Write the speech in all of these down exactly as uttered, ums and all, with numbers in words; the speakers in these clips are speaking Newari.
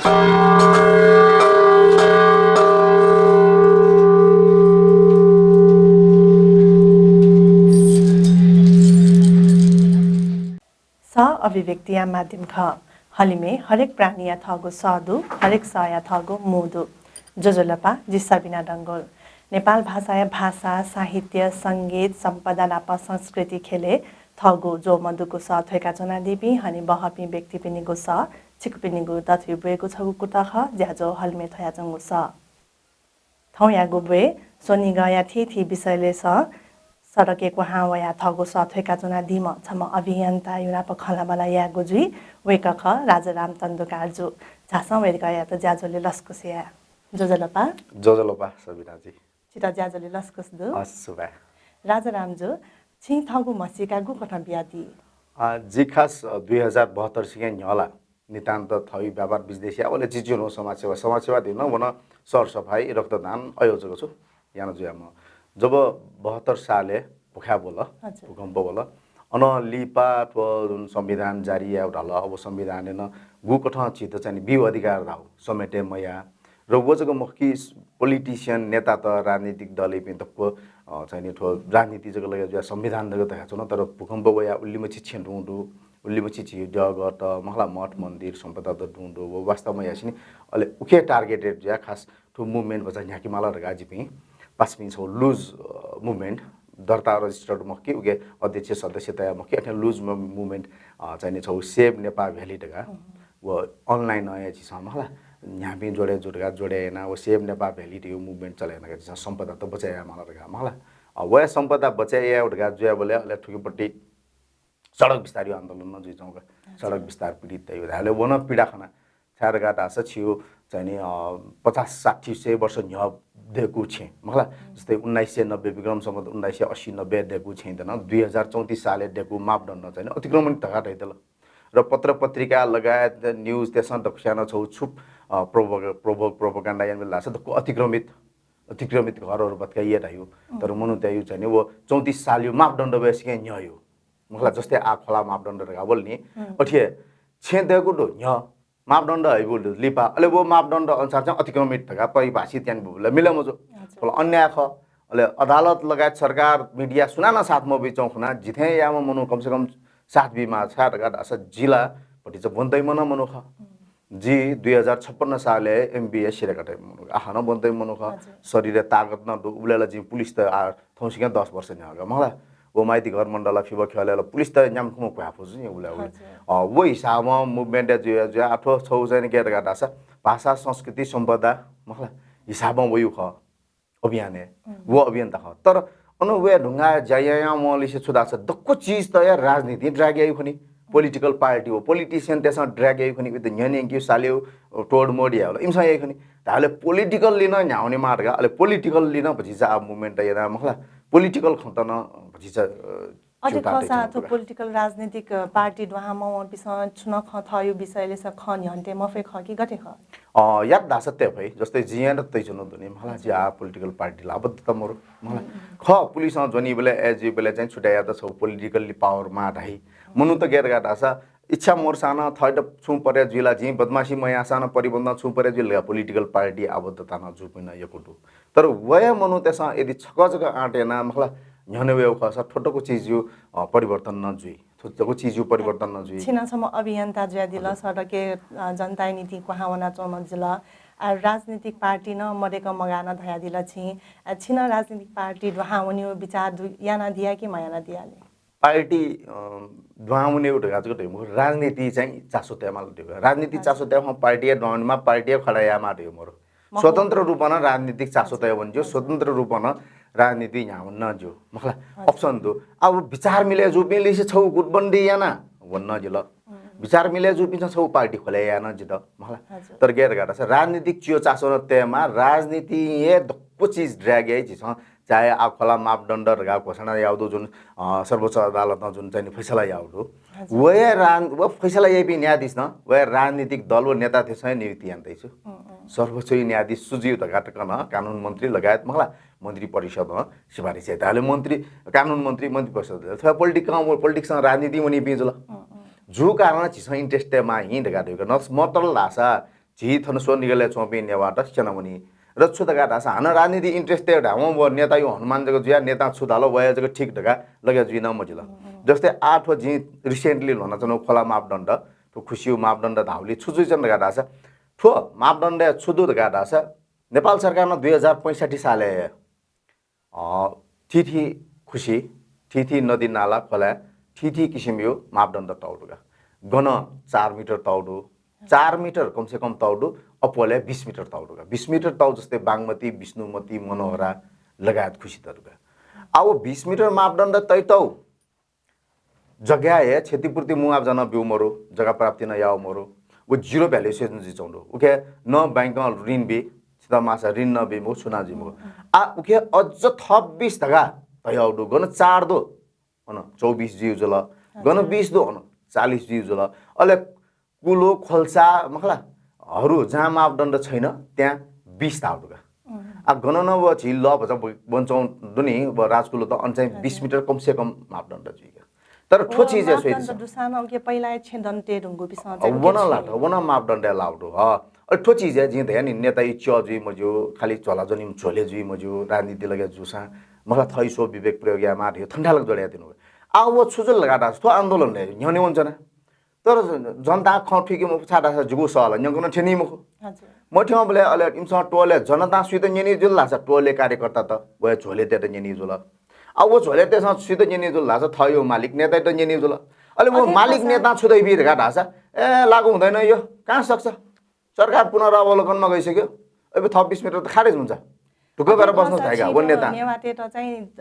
सः अभिव्यक्तिया माध्यम खः। हलिमय् हरेक प्राणीया थःगु सः दु, हरेक सःया थःगु मू दु। ज्वजलपा, जि सबिना डंगोल। नेपाल भाषाया भाषा, साहित्य, संगीत, सम्पदा नाप संस्कृति ख्यलय् थःगु ज्वःमदुगु सः थ्वय्‌का च्वनादीपिं हनेबहःपिं व्यक्तिपिनिगु सः छिकपिनिगु दथुइ ब्वयेगु छगू कुतः खः, ज्याझ्वः हलिमय् थ्वयाच्वंगु सः। थौंयागु ब्वय् स्वनिगःया थीथी विषयलय् सः सडकय् क्वहां वयाः थःगु सः थ्वय्‌का च्वनादीम्ह छम्ह अभियन्ताया नाप खँल्हाबल्हा यायेगु जुइ। वय्‌कः खः राजाराम तण्डुकार जु। झासँ वय्‌कःयात ज्याझ्वलय् लसकुस याये। ज्वजलपा। ज्वजलपा सबिनाजी। छितः ज्याझ्वलय् लसकुस दु। हस्, सुभाय्। राजाराम जु, छिं थःगु म्हसीका गुकथं बियादी? अ, जि खास, अ, दुई हजार बहत्तर सिके न्ह्यः ला नितान्त थःगु व्यापार business याः, अले चिचिनु समाजसेवा, समाजसेवा धइगु नं व नं सरसफाइ, रक्तदान, अयो जक छु याना जुयाम्ह। जब बहत्तर सालय् भुखाय् वल, हजुर। भूकम्प वल, अनं लिपा थ्व जुन संविधान जारी यायेगु धाल, अब संविधानय् नं गुकथं झीत चाहिँ नि ब्यूगु अधिकार धाःगु समेटे मयाः। र व जक मखु कि politician, नेतात, राजनीतिक दलय्‌पिं दक्व, अ, चाहिँ नि थ्व राजनीति जक लगे जुयाः संविधान जक धयाच्वन, तर भूकम्प वयाः उलिमछि छेँ दुं दु, उलिमछि झी जगत, मखु ला, मठ मन्दिर, सम्पदा त दुं दु, व वास्तवमा यासेंलि अले उखे targeted जुयाः खास थ्व movement भचा न्ह्याके माल धकाः जिपिं पासापिं छगू loose, अ, movement, दर्ता registered मखु कि, उके अध्यक्ष सदस्य तयाः मखु कि, अथे loose म-, movement, अ, चाहिँ नि छगू Save Nepal Valley धकाः, व online हे झीसं मखु ला, न्ह्यापिं जोडे जू धकाः जोडे यानाः व Save Nepal Valley धइगु movement चले यानाः झीसं सम्पदा त बचय् याये माल धकाः मखु ला। अ, व हे सम्पदा बचय् यायेगु धकाः जुयाबलय् अले थुकिपट्टि सडक विस्तारया आन्दोलन नं जुइच्वंगु का। अच्छा। सडक विस्तार पीडित तयाः धाःबलय् व नं पीडा खना। छाय् धकाः धाःसा छिगु चाहिँ नि, अ, पचास, साठी, सय वर्ष न्ह्यः दयेकूगु छेँ, मखु ला। जस्तै उन्नाइस सय नब्बे, विक्रम सम्वत उन्नाइस सय अस्सी नब्बे दयेकूगु छेँयात नं दुई हजार चौंतिस सालय् दयेकूगु मापदण्ड चाहिँ नि अतिक्रमण धकाः धयादिल। र पत्र पत्रिका लगायत news-तय्‌सं दक्वस्यां नं छगू छु, अ, provo-, provo-, propaganda यानाबिल धाःसा दक्व अतिक्रमित, अतिक्रमित घरहरू भत्काइए धाइगु। तर मनूतय्‌गु चाहिँ नि व चौंतिस सालया मापदण्ड वय्‌सिके न्ह्यःगु। मखु ला, जस्तै आः खोला मापदण्ड धकाः वल नि। अथे हे छेँ दयेकूगु न्ह्यः मापदण्ड हइबलय् लिपा, अले व मापदण्ड अनुसार चाहिँ अतिक्रमित धकाः परिभाषित यानाबिल, मिले मजू। हजुर। थ्व ला अन्याय खः। अले अदालत लगायत सरकार, media सुनानं साथ मबियाच्वंगु खनाः जिथें याःम्ह मनू कमसेकम साथ बीमाः। छाय् धकाः धाःसा जि ला भतिचा ब्वने तइम्ह नं मनू खः। जि दुई हजार छप्पन्न सालय् MBA सिधयेका तइम्ह मनू खः। आः नं ब्वने तइम्ह मनू खः। हजुर। शरीरय् ताकत नं दु। उबलय् ला जिं पुलिस त आः थौंसिके दस वर्ष न्ह्याः का, मखु ला। व माइतीघर मण्डल फिबा ख्यलय् ला पुलिस त न्याम्ह खुम्ह क्वह्या फु जुइ उबलय् उबलय्। हजुर। अ, व हिसाबं movement जुया जुया आः थ्व छगू चाहिँ नि गय् धकाः धाःसा भाषा, संस्कृति, सम्पदा, मखु ला, हिसाबं वइगु खः अभियानय्। व अभियन्ता खः। तर अन वये धुंकाः ज्या यायां वंलिसे छु धाःसा दक्व चिज त या राजनीतिं drag याइगु खनी। Political party व politician-तय्‌सं drag याइगु खनी। उइत न्ह्यःने यंकेगु, सालेगु, तोडमोड यायेगु ला इमिसं याइगु खनी। धाःबलय् politically नं न्ह्याः वनेमाः धकाः, अले politically नं भतिचा आः movement यानाः, मखु ला, political खँत नं भतिचा, अ, अथे च्यूताः खःसा तयाच्वंगु थ्व का। Political राजनीतिक, अ, party दुहां मवंपिन्सं छुं नं खँ थःगु विषयलय् स खँ न्ह्यःने तये मफइ खः कि गथे खः? अ, यात धाःसा तये फइ। जस्तै जिं यात तयाच्वनागु दु नि, मखु ला, जि आः political party ला आबद्ध त मरु, मखु ला। खः, पुलिसं ज्वनीबलय्, ए, जुइबलय् चाहिँ छु धयात छगू politically power माः धाइ। मनूत गय् धकाः धाःसा इच्छा मोर्चां नं थःत छुं परे जुइ ला, जिं बदमासी मयाःसां नं परिबन्धं छुं परे जुइ ला, political party आबद्धता नं जूपिं नं यक्व दु। तर वया मनूतय्‌सं यदि छकः जक आँट यानाः, मखु ला, न्ह्यःने वयेगु खःसा थ्व दक्व चिजया, अ, परिवर्तन नं जुइ। थ्व दक्व चिजया परिवर्तन नं जुइ। छिं नं छम्ह अभियन्ता जुयादिल, हजुर। सडकय्, अ, जनताया निंतिं क्वहां वनाच्वंम्ह जुल। आ, राजनीतिक party नं मदय्‌कं मगाः नं धयादिल छिं। आ, छिं नं राजनीतिक party दुहां वनेगु बिचाः दु, यानादिया कि मयानादिया ले? Party, अ, दुहां वनेगु धकाः जक धइगु मखु, राजनीतिं चाहिँ चासो तयेमाल धइगु। राजनीतिं, अच्छा। चासो तयेफुम्ह party-या दुहां वनेमाः, party-या खडा यायेमाः धइगु मरु। मखु। स्वतन्त्र रूपं नं राजनीतिक चासो, अच्छा। तये वने ज्यू, अच्छा। स्वतन्त्र रूपं नं राजनीतिं न्ह्याः वने नं ज्यू, मखु ला। अच्छा। Option दु। अब बिचार मिले जूपिंलिसे छगू गुटबन्दी यानाः वने नं जिल। विचार मिले जूपिन्सं छगू party खोले याये नं जित, मखु ला। हजुर। तर गय् धकाः धाःसा राजनीतिक च्यूचासो नं तयेमाः, राजनीतिं हे दक्व चिज drag याइ झीसं, चाहे आः खोला मापदण्ड धकाः घोषणा याःगु दु जुन, अ, सर्वोच्च अदालतं जुन चाहिँ नि फैसला याःगु दु। हजुर। व हे राज-, व फैसला याइपिं न्यायाधीश नं, व हे राजनीतिक दल व नेतातय्‌सं हे नियुक्ति याना तयाच्वंगु। सर्वोच्च न्यायाधीश सु जुइ धकाः तक नं कानुन मन्त्री लगायत, मखु ला, मन्त्री परिषदं सिफारिस याइ। धाःबलय् मन्त्री, कानुन मन्त्री, मन्त्री परिषद, थ्व politics-ं, politics-ं राजनीतिं वनीपिं जुल। जु कारणं झीसं interest तयेमाः हिं धकाः धइगु। नत्र धाःसा झी थन स्वनिगलय् च्वंपिं नेवाःत स्यनावनी। र छु धकाः धाःसा हानं राजनीतिक interest तये धाःवं व नेताया हनुमान जक जुयाः नेतां छु धाल वया जक ठीक धकाः लगे जुइ नं मजिल। जस्तै आः थ्व जिं recently ल्ह्वनाच्वनागु खोला मापदण्ड, थ्व खुसिया मापदण्ड धाःबलय् छु जुइच्वन धकाः धाःसा, थ्व मापदण्डय् छु दु धकाः धाःसा नेपाल सरकारं दुई हजार पैंसठ्ठी सालय् अ, थीथी खुसि, थीथी नदी नाला खोलाय् थीथी किसिमया मापदण्ड तःगु दु का। गन चार मिटर तःगु दु, चार मिटर कमसेकम तःगु दु, अप्वलय् बिस मिटर तःगु दु का। बिस मिटर तःगु जस्तै बागमती, विष्णुमती, मनोहरा लगायत खुसित दु का। आ व बिस मिटर मापदण्ड तइतःगु जग्गाय् हे क्षतिपूर्ति मुआब्जा नं ब्यू मरु, जग्गा प्राप्ति नं याः मरु, व zero valuation जुइच्वंगु दु। उखे न बैंकं ऋण बी, छितः माःसा ऋण नं बी मखु, छु नं जुइ मखु। आ उखे अझ थप बिस धकाः धयागु दु, गन चार दु, अन चौबिस जुइ जुल, गन बिस दु, अन चालिस जुइ जुल। अले कुलो, खोल्सा, मखला, हरू जहाँ मापदण्ड छैन, त्यहाँ बिस धाःगु दु का। आ गन नं व झी लः भचा ब-, बन्चौं दु नि, व राजकुलो त अन चाहिँ बिस मिटर कमसेकम मापदण्ड जुइ का। तर थ्व चिजय् स्वइदिसँ। दुसां उके पहिला छेँ दन्ते धुंगु बिसं चाहिँ वन लात, वन मापदण्डय् लाःगु दु। ह। अले थ्व चिजय् जिं धया नि, नेताया च्यः जुइ मज्यू, खालि झ्वला ज्वनीम्ह झ्वले जुइ मज्यू, राजनीति लगे जूसां, मखला, थःया स्वविवेक प्रयोग यायेमाः धयो थन्थाय् लक जोडे यायेत्यंगु। आ व छु जुल धकाः धाःसा थ्व आन्दोलनय् न्ह्यःने वंच्वना। तर जनतां खँ थुइके मफु, छाय् धाःसा जिगु सः ला न्यंकं नं थ्यनी मखु। मथ्यंबलय् अले इमिसं टोलय् जनतां सुइत न्यनी जुल धाःसा टोलय् कार्यकर्तात, व झ्वलेतय्त न्यनी जुल। आ व झ्वलेतय्सं सुइत न्यनी जुल धाःसा थःयो मालिक नेतायात न्यनी जुल। अले व मालिक नेतां छु धइबी धकाः धाःसा, ए, लागू हुँदैन यो, कहाँ सक्छ? सरकार पुनरावलोकनमा गइसक्यो, अब थप बिस मिटर त खारेज हुन्छ। ढुक्क गरेर बस्नु धाइका व नेता। नेवाःतय्त चाहिँ, अ,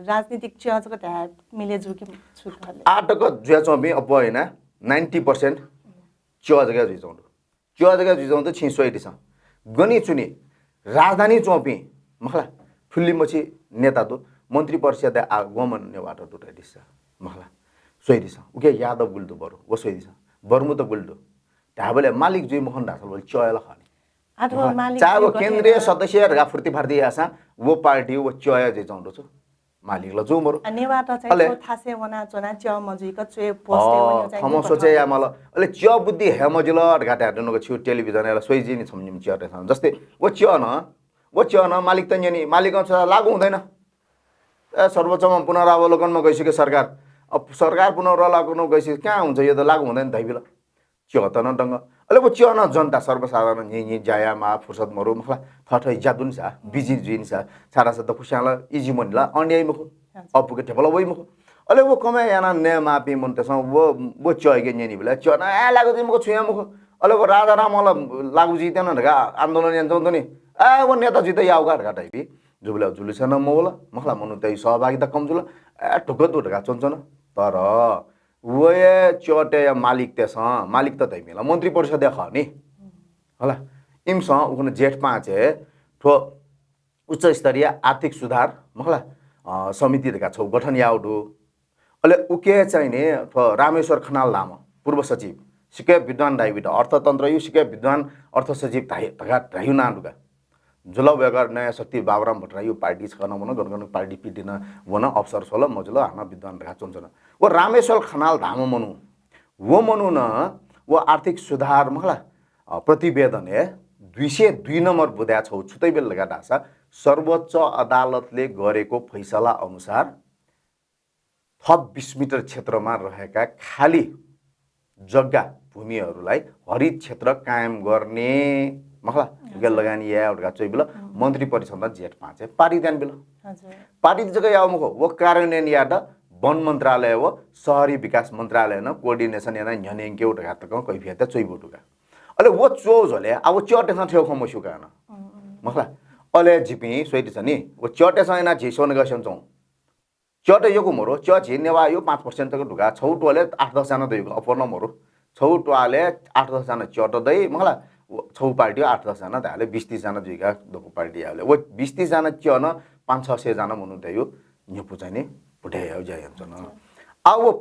राजनीतिक च्यः जक धाये मिले जू कि छु खले? आटक जुयाच्वंपिं अप्वः याना ninety percent च्यः जक जुइच्वंगु दु। च्यः जक जुइच्वंगु दु, छिं स्वइदिसँ। गनि चुनि राजधानी च्वंपिं, मखला, ठुल्लिमछि नेता दु, मन्त्री परिषदय् आ ग्वम्ह नेवाःत दु धइदिसँ, मखला, स्वइदिसँ। उके यादव गुलि दु बरु, व स्वइदिसँ। बर्मु त गुलि दु। धायेबलय् मालिक जुइ मखन धाःसा व च्यःया ला खः नि। चाहे व केन्द्रीय सदस्य धकाः फुर्ति फार्ति याःसां व पार्टी व च्यःया जुइच्वंगु दु छु। मालिक ला जू मरु। नेवाःत चाहिँ अले थासय् वनाच्वना च्यः मजुइक च्वय् post-य् वने चाहिँ थःम्हं सोचे यायेमाल। अले च्यः बुद्धि हये मजिल धकाः धायेधुन छु television-य् ला स्वइजिनि छम्ह निम्ह च्यःतय्सं। जस्तै व च्यः नं, व च्यः नं मालिकत न्यनी, मालिकं छु धाःसा लागू हुँदैन। ए, सर्वोच्चमा पुनरावलोकनमा गइसक्यो सरकार। अब सरकार पुनरावलोकनमा गइसक्यो, कहाँ हुन्छ, यो त लागू हुँदैन धइबिल। च्यःत नं दंग। अले व च्यः नं जनता सर्वसाधारण न्हि न्हि ज्या यायेमाः फुर्सद मरु, मखला, थःथःया ज्या दु नि सा, busy जुइ नि सा, छाय् धाःसा दक्वस्यां ला easy money ला earn याइ मखु। अप्वुके धेबा ला वइ मखु। अले व कमाय् यानाः नयेमाःपिं मनूतय्सं व, व च्यःयाके न्यनीबलय् च्यः नं, ए, लागू जुइ मखु, छुं याइ मखु। अले व राजारामं ला लागू जुइत्यन धकाः आन्दोलन यानाच्वंगु दु नि। ए, व नेता जुइत याःगु का धकाः धइबी। जुबलय् जुलुस नं मवल, मखला, मनूतय् सहभागिता कम जुल, ए, ढुक्क दु धकाः च्वनाच्वन। तर व हे च्यःतय्या मालिकतय्सं, मालिकत धइपिं ला मन्त्री परिषदया खः नि। हला, इमिसं उखुन्हु जेठ पाँचय् थ्व उच्चस्तरीय आर्थिक सुधार, मखला, अ, समिति धकाः छगू गठन याःगु दु। अले उके चाहिँ नि थ्व रामेश्वर खनाल धाःम्ह पूर्व सचिव, सिक्क विद्वान धाइबी त, अर्थतन्त्रया सिक्क विद्वान अर्थसचिव धाइ-, धकाः धाइगु नां दु का। जुल वय्कः नयाँ शक्ति बाबुराम भट्टराईया पार्टी छकः नं वन, गन गन पार्टी पिदिन वन, अवसर स्वल, मजुल, हानं विद्वान धकाः च्वनाच्वन। व रामेश्वर खनाल धाःम्ह मनू, व मनुखं व आर्थिक सुधार, मखला, अ, प्रतिवेदनय् दुई सय दुई नम्बर बुँदाय् छगू छु तयाबिल धकाः धाःसा, सर्वोच्च अदालतले गरेको फैसला अनुसार थप बिस मिटर क्षेत्रमा रहेका खाली जग्गा, भूमिहरूलाई हरित क्षेत्र कायम गर्ने, मखला, उके लगानी याये धकाः च्वइबिल। मन्त्री परिषदं जेठ पाँचय् पारित यानाबिल। पारित जक याःगु मखु, व कार्यान्वयन यायेत वन मन्त्रालय व शहरी विकास मन्त्रालयनं coordination यानाः न्ह्यःने यंकेगु धकाः तकं कैफियत च्वइब्यू धुंकल। अले व च्वःगु झ्वलय् आ व च्यःतय्सं थ्व खँ मस्यू का नं। मखला, अले जिपिं स्वइदिसँ नि, व च्यःतय्सं यानाः झी स्वनिगः स्यनाच्वं। च्यःत यक्व मरु, च्यः झी नेवाःया पाँच percent तक दु का, छगू त्वालय् आठ दस जना दइगु अप्वः नं मरु। छगू त्वालय् आठ दस जना च्यःत दइ, मखला, व छगू पार्टीया आठ दस जना धाःबलय् बिस तीस जना जुइका दक्व पार्टी याःबलय्। व बिस तीस जना च्यः नं पाँच छ सय जना मनूतय् न्ह्यःने चाहिँ नि भुतय् यायेगु ज्या यानाच्वन। आ व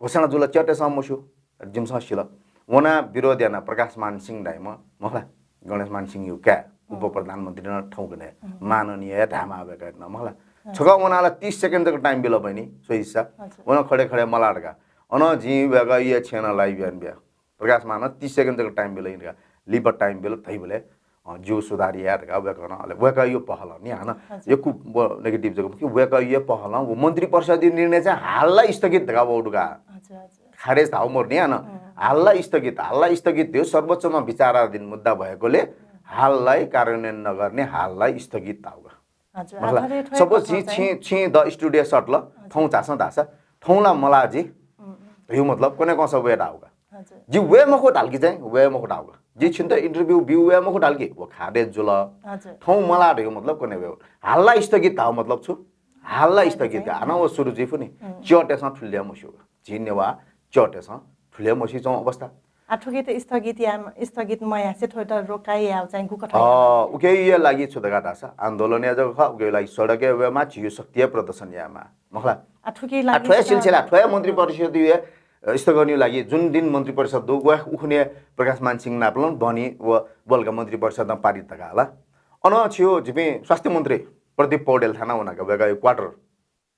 घोषणा जुल, च्यःतय्सं मस्यू, जिमिसं सिल। वनाः विरोध यानाः प्रकाशमान सिंह धाइम्ह, मखला, गणेशमान सिंहया काय्, उपप्रधानमन्त्री नं थौंकन्हय्, माननीय हे धायेमाः वय्कःयात नं, मखला। छकः वनाः ला तीस second जक time बिल बहिनी, स्वइदिसँ। वनाः खडे खडे मला धकाः। अन जिं वय्कःया छेँनं live यानाबिया। प्रकाशमानं तीस second जक time बिल धकाः। लिपा time बिल धइबलय्, अ, ज्यू सुधार याये धकाः वय्कलं, अले वय्कःया पहलं नि हानं हजुर। यक्व व negative जक मखु, वय्कःया पहलं व मन्त्रिपरिषदया निर्णय चाहिँ हाललाई स्थगित धकाः वःगु का। हजुर, हजुर। खारेज धाःगु मरु नि हानं। अँ। हाललाई स्थगित, हाललाई स्थगित धइगु सर्वोच्चमा विचाराधीन मुद्दा भएकोले हाललाई कार्यान्वयन नगर्ने, हाललाई स्थगित धाःगु का। हजुर, मखु ला? आधारय् थ्वय् suppose कथं चाहिँ छिं, छिं द studio सतल, हजुर। थौं झासँ धाःसा, थौं ला मला जि, उम्, उम्। धइगु मतलब कन्हय् कंसा वये धाःगु का। हजुर। जि वये मखु धाल कि चाहिँ, वये मखु धाःगु का। जि छिन्त interview ब्यू वये मखु धाल कि, व खारेज जुल। हजुर। थौं मला धइगु मतलब कन्हय् वये। हाललाई स्थगित धाःगु मतलब छु? हाललाई हाललाई स्थगित चाहिँ। हानं व सुरु जुइ फु नि। उम्। च्यःतय्सं थुलि ल्यं मस्यूगु। झी नेवाः च्यःतय्सं थुलि ल्यं मस्यूच्वंगु अवस्था। आ, थुकित स्थगित याये, स्थगित मयासें थ्वयात रोकाइ यायेगु चाहिँ गुकथं याये? अ, उकिया लागि छु धकाः धाःसा आन्दोलन याये जक खः, उकिया लागि सडकय् वयेमाः, झीगु शक्तिया प्रदर्शन यायेमाः। मखु ला? आ, थुकिया आ, लागि थ्वया सिलसिला, थ्वया मन्त्रिपरिषदया, अ, स्थगनया लागि जुन दिन मन्त्रिपरिषद दु, व उखुन्हु प्रकाशमान सिंह नापलं बहनी व बलका मन्त्रिपरिषदं पारित धकाः ला। अन छिगु जिपिं स्वास्थ्य मन्त्री प्रदीप पौडेल थाना वनाका वय्कःया quarter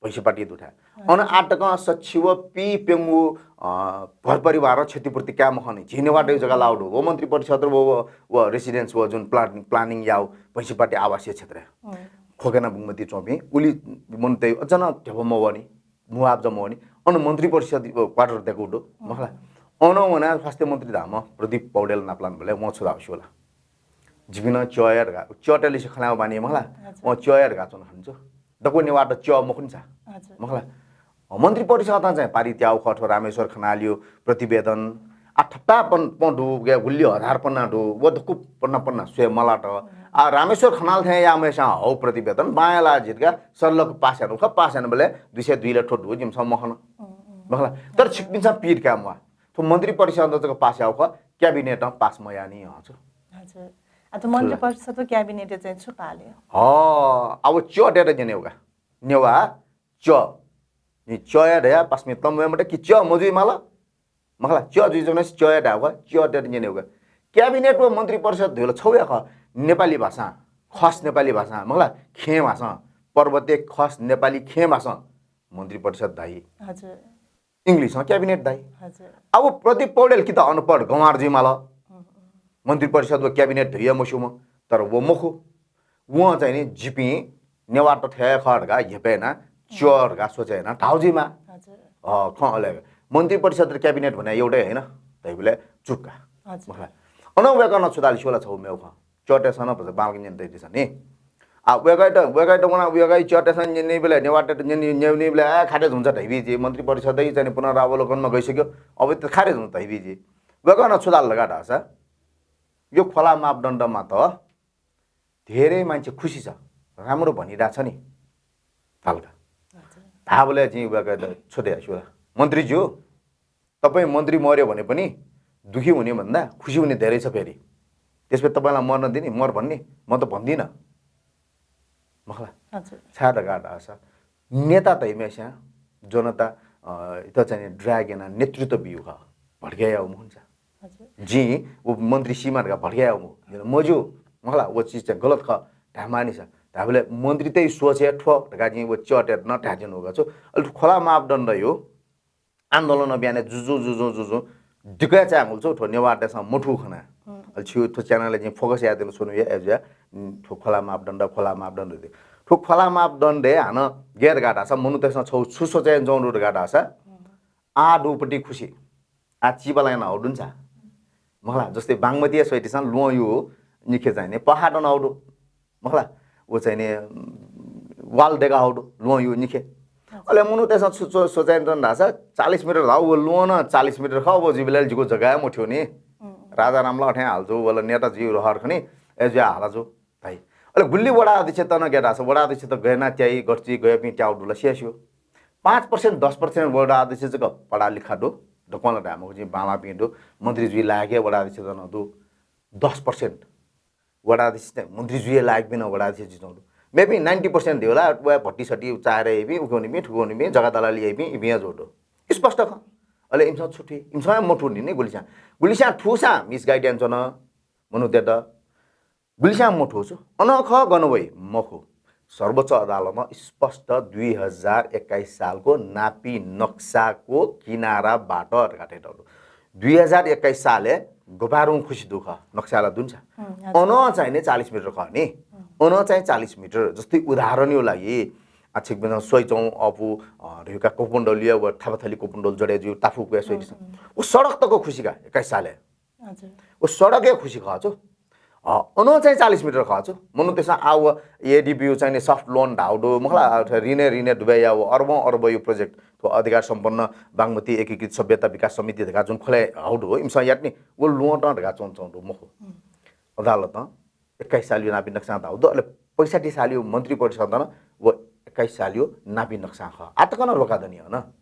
भैंसीपाटी दुथाय्। हजुर। अन आः तकं सछि व पीप्यंगू, अ, घर परिवारं क्षतिपूर्ति काये मखंनि। झी नेवाःतय् जक लाःगु दु। व मन्त्रिपरिषद र व, व, व residence व जुन plan-, planning याःगु भैंसीपाटी आवासीय क्षेत्र। हम्म। खोकेना बुंगमती च्वंपिं उलि मनूतय् अझ नं ध्यबा मवःनि, मुआब्जा मवःनि। अन मन्त्रिपरिषद व quarter दय्कूगु दु। हम्म। मखु ला? अन वनाः स्वास्थ्य मन्त्री धाःम्ह प्रदीप पौडेल नापलान बलय् वं छु धाःगु स्यू ला? जिपिं नं च्यः याये धकाः, च्यःतय्लिसे खँ ल्हायेगु बानी मखु ला? हजुर। वं च्यः याये धकाः च्वन खनी छु। दक्व नेवाःत च्यः मखुनि सा। हजुर। मखु ला? अ, मन्त्रिपरिषदं चाहिँ पारित याःगु खः थ्व रामेश्वर खनालया प्रतिवेदन। आ, थपाय् पन-, पन दु, गे गुलि हजार पन्ना दु, व दक्व पन्ना पन्ना स्वये मलात। हम्म। आ, रामेश्वर खनाल थें याःम्हस्यां हःगु प्रतिवेदन बांया ला जितका सरलक पास यानागु खः, पास यानाबलय् दुई सय दुई ला थ्व दु, जिमिसं मखन। हम्म, हम्म। मखु ला? तर हजुर। छिकपिन्सं पीर काये म्वाः। थ्व मन्त्रिपरिषदं जक पास याःगु खः, cabinet-ं पास मयाःनि हं छु। हजुर। आ, त मन्त्रिपरिषद व cabinet-य् चाहिँ छु पाले? हँ, अब च्यः दयेत न्यनेगु का। नेवाः च्यः। नि च्यःया धया पासापिं तंम्ह वये मते कि च्यः मजुइ माल? मखु ला, च्यः जुइ जूगुलिं च्यःया धायेगु का, च्यः दयेत न्यनेगु का। Cabinet व मन्त्रिपरिषद धइगु ला छगू हे खः, नेपाली भाषां, खस नेपाली भाषां, मखु ला, खेँ भाषां, पर्वते खस नेपाली खेँ भाषां मन्त्रिपरिषद धाइ। हजुर। English-ं cabinet धाइ। हजुर। अब प्रदीप पौडेल कि त अनपढ गंवार जुइ माल। हम्म, हम्म। मन्त्रिपरिषद व cabinet धइगु मस्यूम्ह, तर व मखु। वं चाहिँ नि जिपिं नेवाःत थथे खः धकाः हेपय् यानाः च्यः धकाः सोचे यानाः धाःगु जुइमाः। हजुर। अ, खँ अले मन्त्रिपरिषद र cabinet भने एउटै होइन, धइबलय् चुक्का। हजुर। मखु ला। अन वय्कलं छु धाल स्यू ला छगू मेगु खँ। च्यःतय्सं नं भचा बांलाक न्यने तयादिसँ नि। आ, वय्कःयात, वय्कःयात वनाः वय्कःया च्यःतय्सं न्यनीबलय्, नेवाःतय्त न्यनी-, न्यनीबलय्, आ, खारेज हुन्छ धइबी जि, मन्त्रिपरिषदय् चाहिँ नि पुनरावलोकनमा गइसक्यो, अब त खारेज हुन्छ धइबी जि। वय्कलं छु धाल धकाः धाःसा, यो खोला मापदण्डमा त धेरै मान्छे खुसी छ, राम्रो भनिरहेछ नि, धाल का। हजुर। धाःबलय् जिं वय्कःयात छु धया स्यू ला, मन्त्रीज्यू, तपाईं मन्त्री मर्‍यो भने पनि दुःखी हुने भन्दा खुसी हुने धेरै छ फेरि। त्यसपछि तपाईंलाई मर्न दिने, मर भन्ने? म त भन्दिनँ। मखु ला। हजुर। छाय् धकाः धाःसा नेता धइम्हस्यां जनता, अ, त चाहिँ नि drag यानाः नेतृत्व बिउ खः। भड्क्यायेगु मखुनि सा। हजुर। जिं व मन्त्री सीमा धकाः भड्क्यायेगु मखु। मज्यू, मखु ला, व चिज चाहिँ गलत खः। धायेमाःनि सा। धायेबलय् मन्त्रीतय् सोच हे थ्व धकाः जिं व च्यःतय्त नं धायेत्यनागु छु। अले खोला मापदण्डया आन्दोलन अभियानय् जुजुं, जुजुं, जुजुं दिक्वय् चायेमाल छु, थ्व नेवाःतय्सं मथू खना। हम्म। अले छु थ्व channel-य् जिं focus यायेत्यना छुं हे अय्जुया, उम्, थ्व खोला मापदण्ड, खोला मापदण्ड दु। थ्व खोला मापदण्डय् हानं गय् धकाः धाःसा, मनूतय्सं छगू छु सोचे यानाच्वंगु दु धकाः धाःसा, हम्म। आः दुपट्टि खुसी, आः चिबालं यानाः हःगु दु नि सा। मखु ला, जस्तै बागमतीया स्वइतिसां ल्वहंया निखे चाहिँ नि पहाः दनाः हःगु दु। मखु ला, व चाहिँ नि, उम्, wall दय्काः हःगु दु, ल्वहंया निखे। अच्छा। अले मनूतय्सं छु, छु सोचे यानाच्वन धाःसा, चालिस मिटर धाःगु व ल्वहं नं चालिस मिटर खः, व जुइबलय् जिगु जग्गा हे मथ्यू नि। उम्। राजारामला अथें हालाच्वंगु, व ला नेता जुइगु रहर खनी, अय्जुया हालाच्वंगु धाइ। अले गुलि वडा अध्यक्षत नं गय् धाःसा, वडा अध्यक्षत गय् यानाः त्याइ, गथे गय्पिं त्याःगु दु ला स्यू स्यू। पाँच percent, दस percent वडा अध्यक्ष जक पढालिखा दु, दक्वं ला धाये मखु, जिं बांलाःपिं दु, मन्त्री जुइ लायक हे वडा अध्यक्षत नं दु, दस percent। वडा अध्यक्ष चाहिँ मन्त्री जुइ लायकपिं नं वडा अध्यक्ष जुइच्वंगु दु। Maybe ninety percent धइगु ला, व भट्टीसट्टी चाय् याइपिं, उखे वनीपिं, थुखे वनीपिं, जग्गा दलाली याइपिं, इपिं हे जुइ दु। स्पष्ट खः। अले इमिसं छु थुइ? इमिसं हे मथू नि, नि गुलिस्यां। गुलिस्यां थूसां misguide यानाच्वन मनूतय्त। गुलिस्यां मथू छु? अन खः गन वइ? मखु। सर्वोच्च अदालतं स्पष्ट दुई हजार एक्काइस सालको नापी नक्साको किनारा बाटो धकाः तयातःगु दु। दुई हजार एक्काइस सालय् गोपारुं खुसी दु खः, नक्साला दुन्सा। अन चाहिँ नि चालिस मिटर खः नि। अन चाहिँ चालिस मिटर, जस्तै उदाहरणयो लागि, आ, छिकपिन्सं स्वइचौं अःपु, अ, धैका कोपुण्डोलया व थापाथली कोपुण्डोल जोडे जु ताफुकुया स्वइदिसँ। व सडक तक खुसी का, एक्काइस सालय्। हजुर। व सडकय् खुसी खः छु। अ, अन चाहिँ चालिस मिटर खः छु। मनूतय्सं आ व ADB चाहिँ नि soft loan धाउ दु, मखला, अ, ऋणे, ऋणे डुबाइ या व अर्बौं अर्बयो project, थ्व अधिकार सम्पन्न बागमती एकीकृत सभ्यता विकास समिति धका जुन खोले हाउ दु, इमिसं यात नि, व ल्वहंतं धका च्वंच्वं दु, मखु। अदालतं एक्काइस सालयो नापी नक्सां धाउ दु, अले पैंसठ्ठी सालयो मन्त्री परिषदं व एक्काइस सालयो नापी नक्सां खः। आ तक नं रोका दनि हन।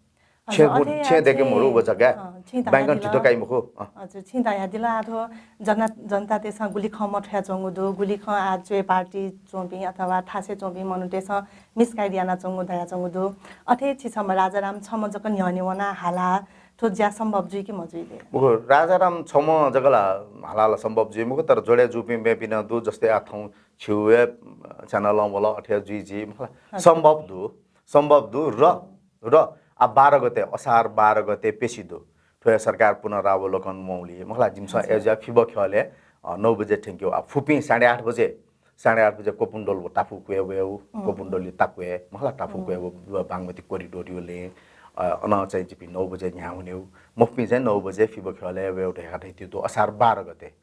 हजुर, छेँ गु-, अथे छेँ या देके चाहिँ, मरु व जग्गा। अँ, छिं धयादिल। बैंकन झितो काइ मखु। अँ। हजुर, छिं धयादिल, आ थ्व जना-, जनतातय्सं गुलि खँ मथ्वयाच्वंगु दु, गुलि खँ आ च्वय् पार्टी च्वंपिं अथवा थासय् च्वंपिं मनूतय्सं misguide यानाच्वंगु धयाच्वंगु दु। अथे छि छम्ह राजाराम छम्ह जक न्ह्यःने वना हाला, थ्व ज्या सम्भव जुइ कि मजुइ ले? मखु, राजाराम छम्ह जक ला हाला ला सम्भव जुइ मखु, तर जोडे जूपिं मेपिं नं दु, जस्तै आ थौं छिउ हे, अ, channel वल, अथे जुइ जी, मखला। हजुर। सम्भव दु, सम्भव दु, र, र आ बाह्र गते, असार बाह्र गते पेसी दु। थ्व हे सरकार पुनरावलोकन वंलि, मखला, जिमिसं हजुर। एज्या फिब ख्यलय्, अ, नौ बजे थ्यंक्यु, आ फुपिं साढे आठ बजे, साढे आठ बजे कोपुण्डोल व ताफुकुया वयेउ, कोपुण्डोलया ताकुया, मखला, ताफुकुया व, व बागमती corridor यो ले, अ, अन चाहिँ जिपिं नौ बजे न्ह्याः हुनेउ, मफुपिं चाहिँ नौ बजे फिब ख्यलय् वयेउ धया धइति दु असार बाह्र गते।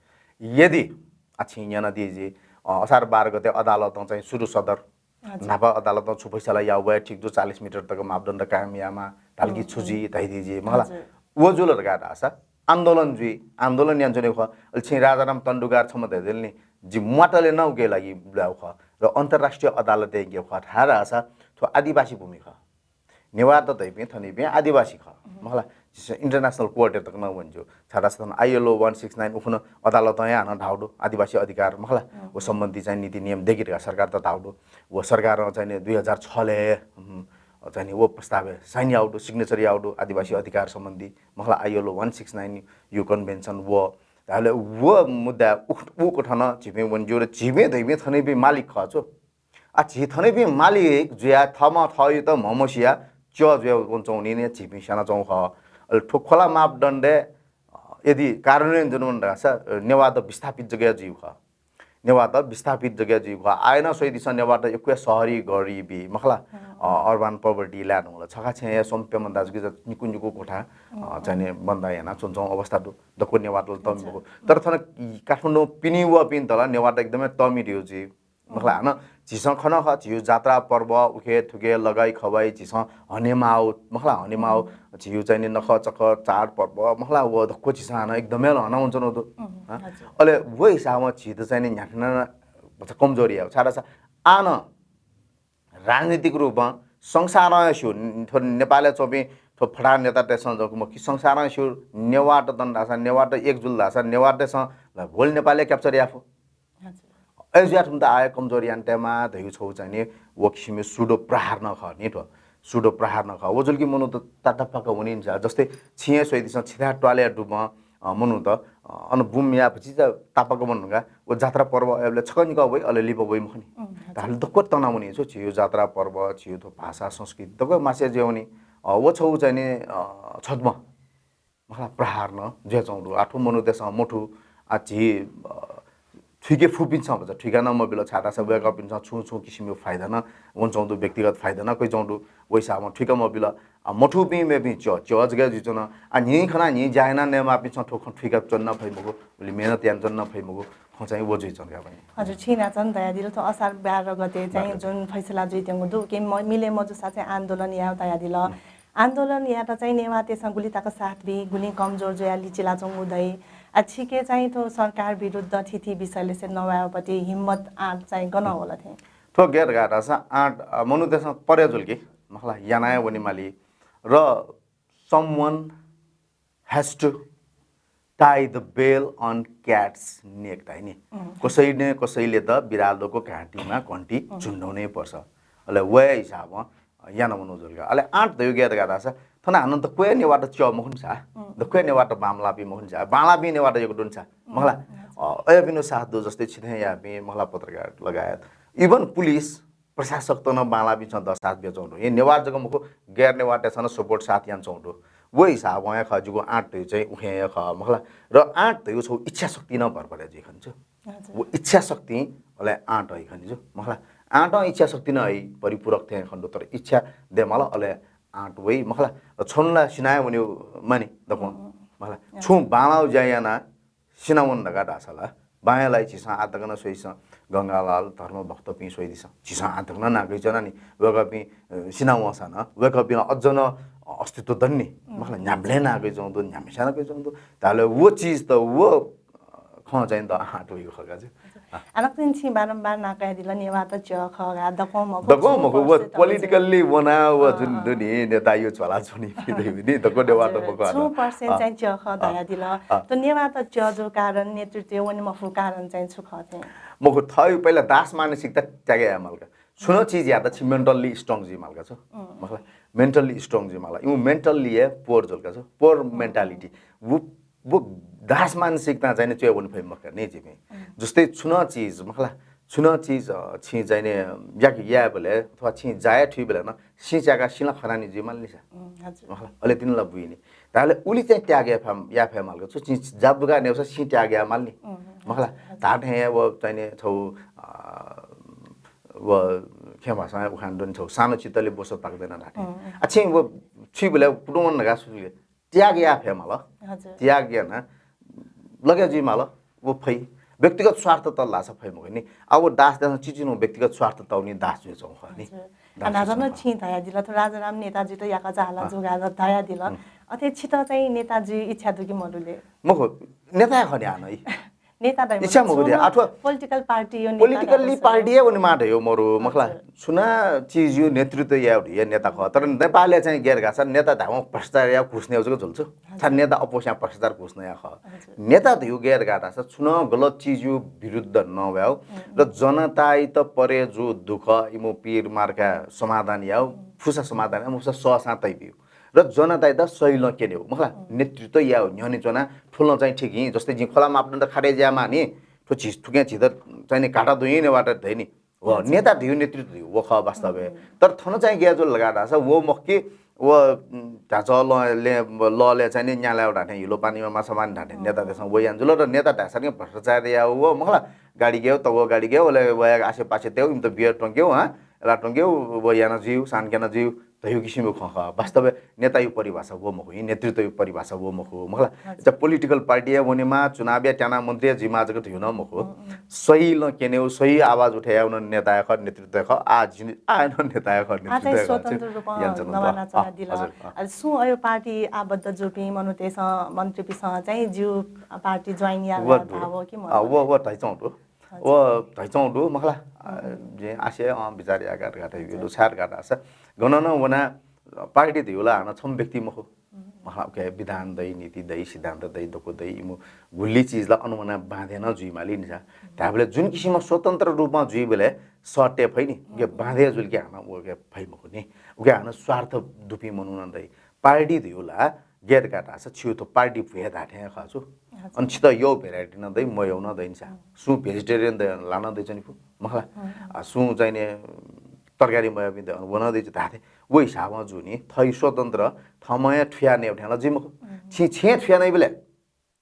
यदि आ छिं न्यनादी जी, अ, असार बाह्र गते अदालतं चाहिँ सुरु सदर। हजुर। न्हापा अदालतं छु फैसला याउ वया ठीक दु, चालिस मिटर तक मापदण्ड कायम यामा धालकि छु जुइ धइदी जी, मखला। हजुर। व जुल धका धासा आन्दोलन जुइ, आन्दोलन यानाच्वने खः। अले छिं राजाराम तण्डुकार छम्ह धयादिल नि, जि म्वातले नं उके लागि ब्लाउ खः। र अन्तर्राष्ट्रिय अदालतय् गेउ खः, थाय् धासा थ्व आदिवासी भूमि खः। नेवाःत धइपिं थनिपिं आदिवासी खः। मखला, झीसं international court तक नं वने ज्यू। छाय् धासा थन ILO one six nine उखुन्हु अदालतं हे हानं धाउ दु, आदिवासी अधिकार, मखला, व सम्बन्धी चाहिँ नीति नियम देकि धका सरकारत धाउ दु। व सरकारं चाहिँ नि दुई हजार छलय्, उम्, चाहिँ नि व प्रस्तावय् sign याउ दु, signature याउ दु, आदिवासी अधिकार सम्बन्धी, मखला, ILO one six nine U convention व। धाले व मुद्दा उख-, उकथन झीपिं वने ज्यू र झीपिं धइपिं थनिपिं मालिक खः छु। आ, झी थनिपिं मालिक जुया थःम्हं थःयात म्हमसिया च्यः जुया वंच्वंनि ने झीपिं स्यानाच्वं खः। अले थ्व खोला मापदण्डय्, अ, यदि कार्यान्वयन जुन धासा, अ, नेवाःत विस्थापित जगय् जुइउ खः। नेवाःत विस्थापित जगय् जुइउ खः। आयन स्वइदिसँ नेवाःत यक्व शहरी गरिबी, मखला, अ, urban poverty लाय् धुंकल। छखा छेँय् स्वम्ह प्यम्ह दाजुकिजा निकु निकु कोठा, अ, चाहिँ नि बन्दा याना च्वंच्वं अवस्था दु। दक्व नेवाःत तमि मखु। तर थन काठमाडौं पिने वःपिन्त ला नेवाःत एकदमै तमि धइउ जुइ। मखला, हानं झीसं खन खः, झीउ जात्रा पर्व, उखे थुखे लगाइ खवाइ झीसं हनेमाउ, मखला, हनेमाउ, झीउ चाहिँ नि नखःचखः चाड पर्व, मखला, व दक्व झीसं हानं एकदमै हनावंच्वनु दु। अले व हिसाबं झीत चाहिँ नि न्ह्याथना भचा कमजोरी याउ। छाय् धासा आनं राजनीतिक रूपं संसारं स्यू, थ्व नेपालय् च्वंपिं थ्व फटाहा नेतातय्सं जक मखु कि संसारं स्यू, नेवाःत दन धासा, नेवाःत एक जुल धासा, नेवाःतय्सं ला whole नेपालय् capture याफु। हजुर। अय् जुया थुमित आः कमजोरी याना तयेमा धइउ छौ चाहिँ नि व किसिमया pseudo प्रहार नं खः नि थ्व। Pseudo प्रहार नं खः। व जुल कि मनूत तातापाक वनिन जा। जस्तै छिं हे स्वइदिसँ छिथाय् त्वालय् दुम्ह, अ, मनूत, अ, अन बुम या भचिचा तापाक वन धुंका, व जात्रा पर्व अय्बलय् छकः निकः वइ, अले लिपा वइ मखु नि। धाल दक्व तना वनी छु, झीउ जात्रा पर्व, झीउ थ्व भाषा, संस्कृति, दक्व मासे जे वनी, अ, व छौ चाहिँ नि, अ, छद्म। मखला प्रहार नं जुयाच्वं दु। आ थ्व मनूतय्सं मथु, आ झी, अ, थुइके फुपिन्सं भचा थुइका नं मबिल, छाय् धासा वय्कःपिन्सं छुं छुं किसिमया फाइदा नं वंच्वं दु, व्यक्तिगत फाइदा नं कयाच्वं दु, व हिसाबं थुइका मबिल। आ मथुपिं मेपिं च्यः, च्यः जक जुइच्वन। आ न्हि खना न्हि ज्या याना नयेमाःपिन्सं थ्व खँ थुइका च्वने नं फइ मखु, उलि मेहनत याना च्वने नं फइ मखु, खँ चाहिँ व जुइच्वन का बहिनी। हजुर, छिं न्हाचः नं धयादिल, थ्व असार बाह्र गते चाहिँ जुन फैसला जुइत्यंगु दु, उके मिले मजुसा चाहिँ आन्दोलन याउ धयादिल। आन्दोलन यात चाहिँ नेवाःतय्सं गुलि तक साथ बी, गुलिं कमजोर जुया लिचिलाच्वंगु दइ। आ छिके चाहिँ थ्व सरकार विरुद्ध थीथी विषयलय् नवायेपति हिम्मत आँट चाहिँ गन वल थें? थ्व गय् धकाः धाःसा आँट, अ, मनूतय्सं परे जुल कि, मखला, याना हे वनेमाली। र someone has to tie the bell on cat's neck धाइ नि। कसै न कसैले त बिरालोको घाँटीमा घन्टी झुन्डाउनै पर्छ। अले व हिसाबं याना वनु जुल का। अले आँट धइउ गय् धकाः धाःसा थन हानं दक्व नेवाःत च्यः मखुन्सा, दक्व नेवाःत बांमलाःपिं मखुन्सा, बांलाःपिं नेवाःत यक्व दुन्सा, मखला। अ, अय्पिनिगु साथ दु, जस्तै छिथें याःपिं, मखला, पत्रकार लगायत, even पुलिस, प्रशासकत नं बांलाःपिन्सं द साथ बियाच्वं दु। हे नेवाःत जक मखु, गैर नेवाःतय्सं नं support साथ यानाच्वं दु। व हिसाबं हे खः, जिगु आँट धइगु चाहिँ उखें हे खः मखला। र आँट धइगु छगू इच्छा शक्ति नं भर परे जुइ खनि छु। हजुर। व इच्छा शक्ति अले आँट है खनि छु मखला। आँट इच्छा शक्ति नं है परिपूरक थें खनि दु, तर इच्छा दयेमाल अले आँट वइ मखला। र छन्हुला सिनाया वने मानि दक्वं मखला। छु बांलाउ ज्या याना सिनावन धकाः धाःसा ला, बांयालाइ झीसं आतक नं स्वइदिसँ, गंगालाल धर्मभक्तपिं स्वइदिसँ। झीसं आतक नं नाकैच्वना नि, वय्कःपिं, अ, सिनावंसा नं वय्कःपिं अझ नं अस्तित्व दनि नि। मखला, न्ह्याम्हलें नाकैच्वंगु दु, न्ह्याम्हस्यां नाकैच्वंगु दु। धाःले व चिज त व, अ, खँ चाहिँ द आँट वइगु खः का जु। अ। आः नकतिनि छिं बारम्बार नाकयादिल नेवाःत च्यः खः का, दक्वं मखु, दक्वं मखु, व politically वना व जुन दु नि, नेतायु झ्वाला च्वनी नि, दक्वं नेवाःत मखु। छु percent चाहिँ च्यः खः धयादिल। त नेवाःत च्यः जु कारण नेतृत्वय् वने मफु कारण चाहिँ छु खः थें? मखु, थःयु पहिला दास मानसिकता त्यागे यायेमाल का। छुं नं चिजयात छि mentally strong जुइमाल का छु। मखला, mentally strong जुइमाल। इमु mentally हे poor जुल का छु। Poor mentality। व व दास मानसिकतां चाहिँ नि च्वय् वने फइ मखु नि जिमि। जस्तै छुं नं चिज मखला, छुं नं चिज, अ, छिं चाहिँ नि याके यायेबलय् अथवा छिं जाया थुइबलय् नं सिं च्याका सिं ला खना नि जुइमाल नि सा। मखला, अले तिनि ला बुइ नि। धाःले उलि चाहिँ त्याग याये फय्, याये फय् माल का छु, छिं जाबुगा नेउसा सिं त्याग याये माल नि। मखला, धाःथें हे व चाहिँ नि छौ, अ, व खें भाषां उखान दु नि छौ, सानो चित्तले बोसो पाक्दैन धाःथें। आ, छिं व थुइबलय् कुतुं वन धकाः सुले त्याग याये फय् माल। हजुर। त्याग याना लगे जुइमाल, व फइ। व्यक्तिगत स्वार्थ तल धाःसा फइ मखु नि। आ, व दास दासं चिचिनु व्यक्तिगत स्वार्थ तौनि दास जुइ च्वं खः नि। हजुर। दास आ, नाजन जुइ च्वं खः। छिं धयादिल, थ्व राजाराम नेताजुइत याकःचा हाला जुगा धयादिल। अथे छित चाहिँ नेता जुइ इच्छा दु कि मदु ले? मखु, नेता खः नि आ नै। नेता धाइ इच्छा मखु दे, अथवा political party यो नेता politically party या वने माः धयो मरु, मखला। हजुर। छुं नं चिजयु नेतृत्व याये धयो नेता खः। तर नेपालय् चाहिँ गय् धकाःसा नेता धाःवं भ्रष्टाचार या घुस नयेउ जक जुल छु। हजुर। छाय् नेता अप्वःस्यां भ्रष्टाचार घुस नया खः। हजुर। नेता धयो गय् धकाः धाःसा छुं नं गलत चिजयु विरुद्ध नवयाउ र जनताइत परे जु दुःख, इमु पीर मार्का समाधान याउ, फुसा समाधान याउ, फुसा सःसां तइबिउ। र जनताइत सही लं क्यनेउ, मखला, नेतृत्व याउ, न्ह्यःने च्वना, थुलं चाहिँ ठीक हिं, जस्तै जिं खोला मापदण्ड खारे ज्यामा नि, थ्व झि, थुके झित चाहिँ नि घाटा दुइने वाटा धैनि। व नेता धयो नेतृत्व धयो, व खः वास्तव हे। तर थन चाहिँ गय् जुल धकाः धाःसा, व मखु कि, व, उम्, ध्याचः लले, लले चाहिँ नि न्यालाउ धाःथें हिलो पानीमा माछा माने धाःथें नेता देशं व यान जुल र नेता धाःसा नि भ्रष्टाचार याउ, व मखला, गाडी गय्, तव गाडी गय्, वले वया आसे पासे तेउ, इमित बियर टंकेउ, हाँ, एला टंकेउ, व याना जुइउ, सान क्याना जुइउ। धयु किसिमयु खँ खः। वास्तवय् नेतायु परिभाषा व मखु, नेतृत्वयु परिभाषा व मखु, मखला। हजुर। इचा political party या वनेमा, चुनाव या त्याना मन्त्री या जुइमा जक धयु नं मखु। सही लं क्यनेउ, सही आवाज उठे याउ नं नेता या खः, नेतृत्व या खः, आ जिन, आ नं नेता या खः, आ नेतृत्व चाहिँ या खः। स्वतन्त्र रूपं यान च्वना दु। नवाना च्वना दिल। हजुर, अँ। अले सुं अयो party आबद्ध जुपिं मनूतय्सं, मन्त्रीपिसं चाहिँ ज्यू party join या व दु। धाव कि मरु? अँ, व, व धैचौं दु। हजुर। व धैचौं दु, मखला। अँ, जिं आसे, अँ, विचार याका धकाः धयु दु, छाय् धकाः धाःसा। गन नं वना party धयु ला हानं छम्ह व्यक्ति मखु। मखला, उके विधान दइ, नीति दइ, सिद्धान्त दइ, दक्व दइ, इमु गुल्ली चिज ला अन वना बाँधे नं जुइमाली नि सा। धायेबलय् जुन किसिमं स्वतन्त्र रूपमा जुइबलय् सत्य फइ नि, उके बाँधे जुल कि हानं उके फइ मखु नि। उके हानं स्वार्थ दुपिं मनू नं दइ। Party धयु ला गय् धकाः धाःसा छिउ थ्व party भुये धाःथें खः छु। हजुर। अन छित यउ variety नं दइ, मयउ नं दइ नि सा। सुं vegetarian दइ, ला नं दइ चनिपु, मखला। आ, सुं चाहिँ नि तरकारी मयापिं दइ, अन व नं दइ छु धाःथें। व हिसाबं जु नि, थः स्वतन्त्र, थःम्हं थुया नयेउ थें ला जुइ मखु। छि छेँ थुया नइबलय्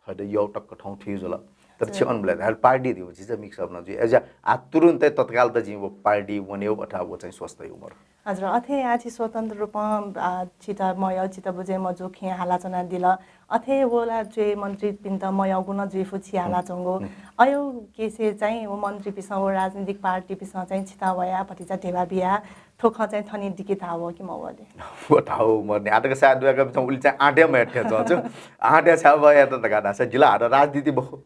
थःत यउ टक्क थौं थुइ जुल। तर छि अन बलय् धाल party धयु झिझ mix up नं जुइ। अझ आ तुरुन्तै तत्काल त जिं व party वनेउ अथवा व चाहिँ स्वस्थ यु मरु। हजुर, अथे आ छि स्वतन्त्र रूपं, आ, छित मयउ, छित बुझे मजू खेँ हालाच्वनादिल। अथे व ला च्वय् मन्त्रीपिन्त मयउगु नं जुइफु छि हालाच्वंगु। अयु केसे चाहिँ व मन्त्रीपिसं, व राजनीतिक partyपिसं चाहिँ छित वया भतिचा धेबा बिया थ्व खँ चाहिँ थनि दिके धाव कि मवले? व धाव मरु नि। आतक सायद वय्कःपिसं उलि चाहिँ आँट्या मयाथें च्वं छु। आँट्या छाय् वयात धकाः धाःसा जिला हात राजनीति मखु।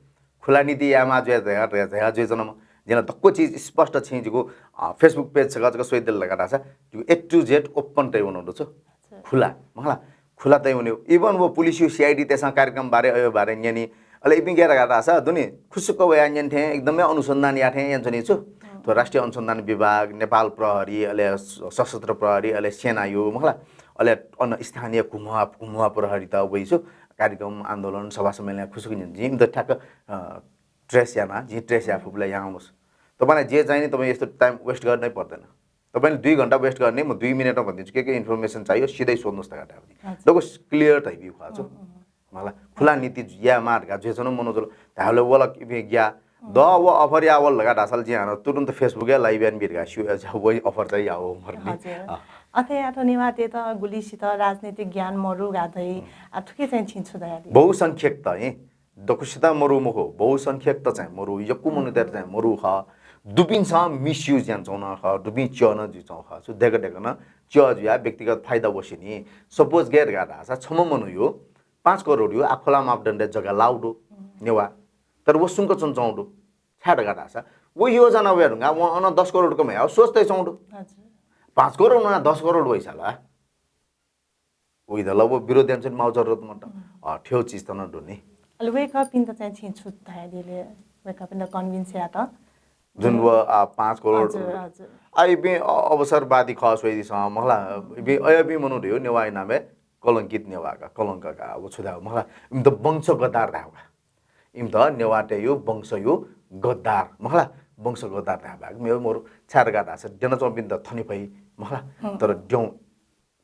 खुला नीति यायेमाः जुया, जुया, जुया, जुया जुयाच्वनाम्ह। जिं ला दक्व चिज स्पष्ट छिं जिगु, अ, Facebook page छकः जक स्वइदिल धकाः धाःसा जिगु A to Z open तयावनागु दु छु। अच्छा। खुला, मखला, खुला तयावनागु। Even व पुलिसयु CIDतय्सं कार्यक्रम बारे, अयो बारे न्यनी। अले इपिं गय् धकाः धाःसा दुनि खुसुक्क वया न्यन थें, एकदमै अनुसन्धान याथें याना च्वनी छु। थ्व राष्ट्रिय अनुसन्धान विभाग, नेपाल प्रहरी, अले स-, सशस्त्र प्रहरी, अले सेनायु, मखला, अले अन स्थानीय घुम्ह, घुम्ह प्रहरीत वइ छु। कार्यक्रम, आन्दोलन, सभा सम्मेलन खुसुक्क न्यन। जिं इमित ठ्याक्क, अ, trace याना, जिं trace याये फुबलय् यां मसु। तपाईंलाई जे चाहिने, तपाईं यस्तो time waste गर्नै पर्दैन। तपाईंले दुई घण्टा waste गर्ने, म दुई मिनेटमा भनिदिन्छु, के के information चाहियो सिधै सोध्नुस् धकाः धायेबलय् दक्व clear धयाबिउ खः छु। मला खुला नीति याये माः धकाः जुयाच्वन मनोजल धायेबलय् वल कि ग्या द व offer यावल धकाः धाःसाल जिं हानं तुरुन्त Facebook-य् live यानाबी धकाः स्यू, वही offer चाहिँ यावः मरु नि। अथे यात नेवाःतय्त गुलिसित राजनीतिक ज्ञान मरु धकाः धइ। आ थुके चाहिँ छिं छु धयादी? बहुसंख्यकत, दक्वसित मरु मखु, बहुसंख्यकत चाहिँ मरु, यक्व मनूतय्त चाहिँ मरु खः। दुपिन्सं misuse यानाच्वंगु खः, दुपिं च्यः नं जुइच्वंगु खः। छु दय्क दय्क नं च्यः जुयाः व्यक्तिगत फाइदा वसेनि। Suppose गय् धकाः धाःसा छम्ह मनूया पाँच करोडया आ खुला मापदण्डय् जग्गा लाःगु दु नेवाः, तर व सुंक च्वनाच्वंगु दु। छाय् धकाः धाःसा व योजना वये धुंकाः वं अन दस करोड कमय् याः, सोच तयाच्वंगु दु। पाँच करोड वनाः दस करोड वइसा ला वइदल, व विरोध यानाच्वने माःगु जरुरत मत। अ, थ्व चिज त नं दु नि। अले वय्कःपिन्त चाहिँ छिं छु धयादिले, वय्कःपिन्त convince यात? जुन व, आ, पाँच करोड। हजुर, हजुर। आ, इपिं अ-, अवसरवादी खः स्वयादिसँ, मखुला। इपिं अय्‌पिं मनू धइगु नेवाःया नामय् कलंकित नेवाः का, कलंक का, व छु धायेगु, मखुला। इमित वंश गद्दार धायेगु का। इमित नेवाःतय्‌या वंशया गद्दार, मखुला। वंश गद्दार धायेगु का। मेगु मरु, छाय् धकाः धाःसा द्यनाच्वंपिन्त थने फइ, मखुला। तर द्यं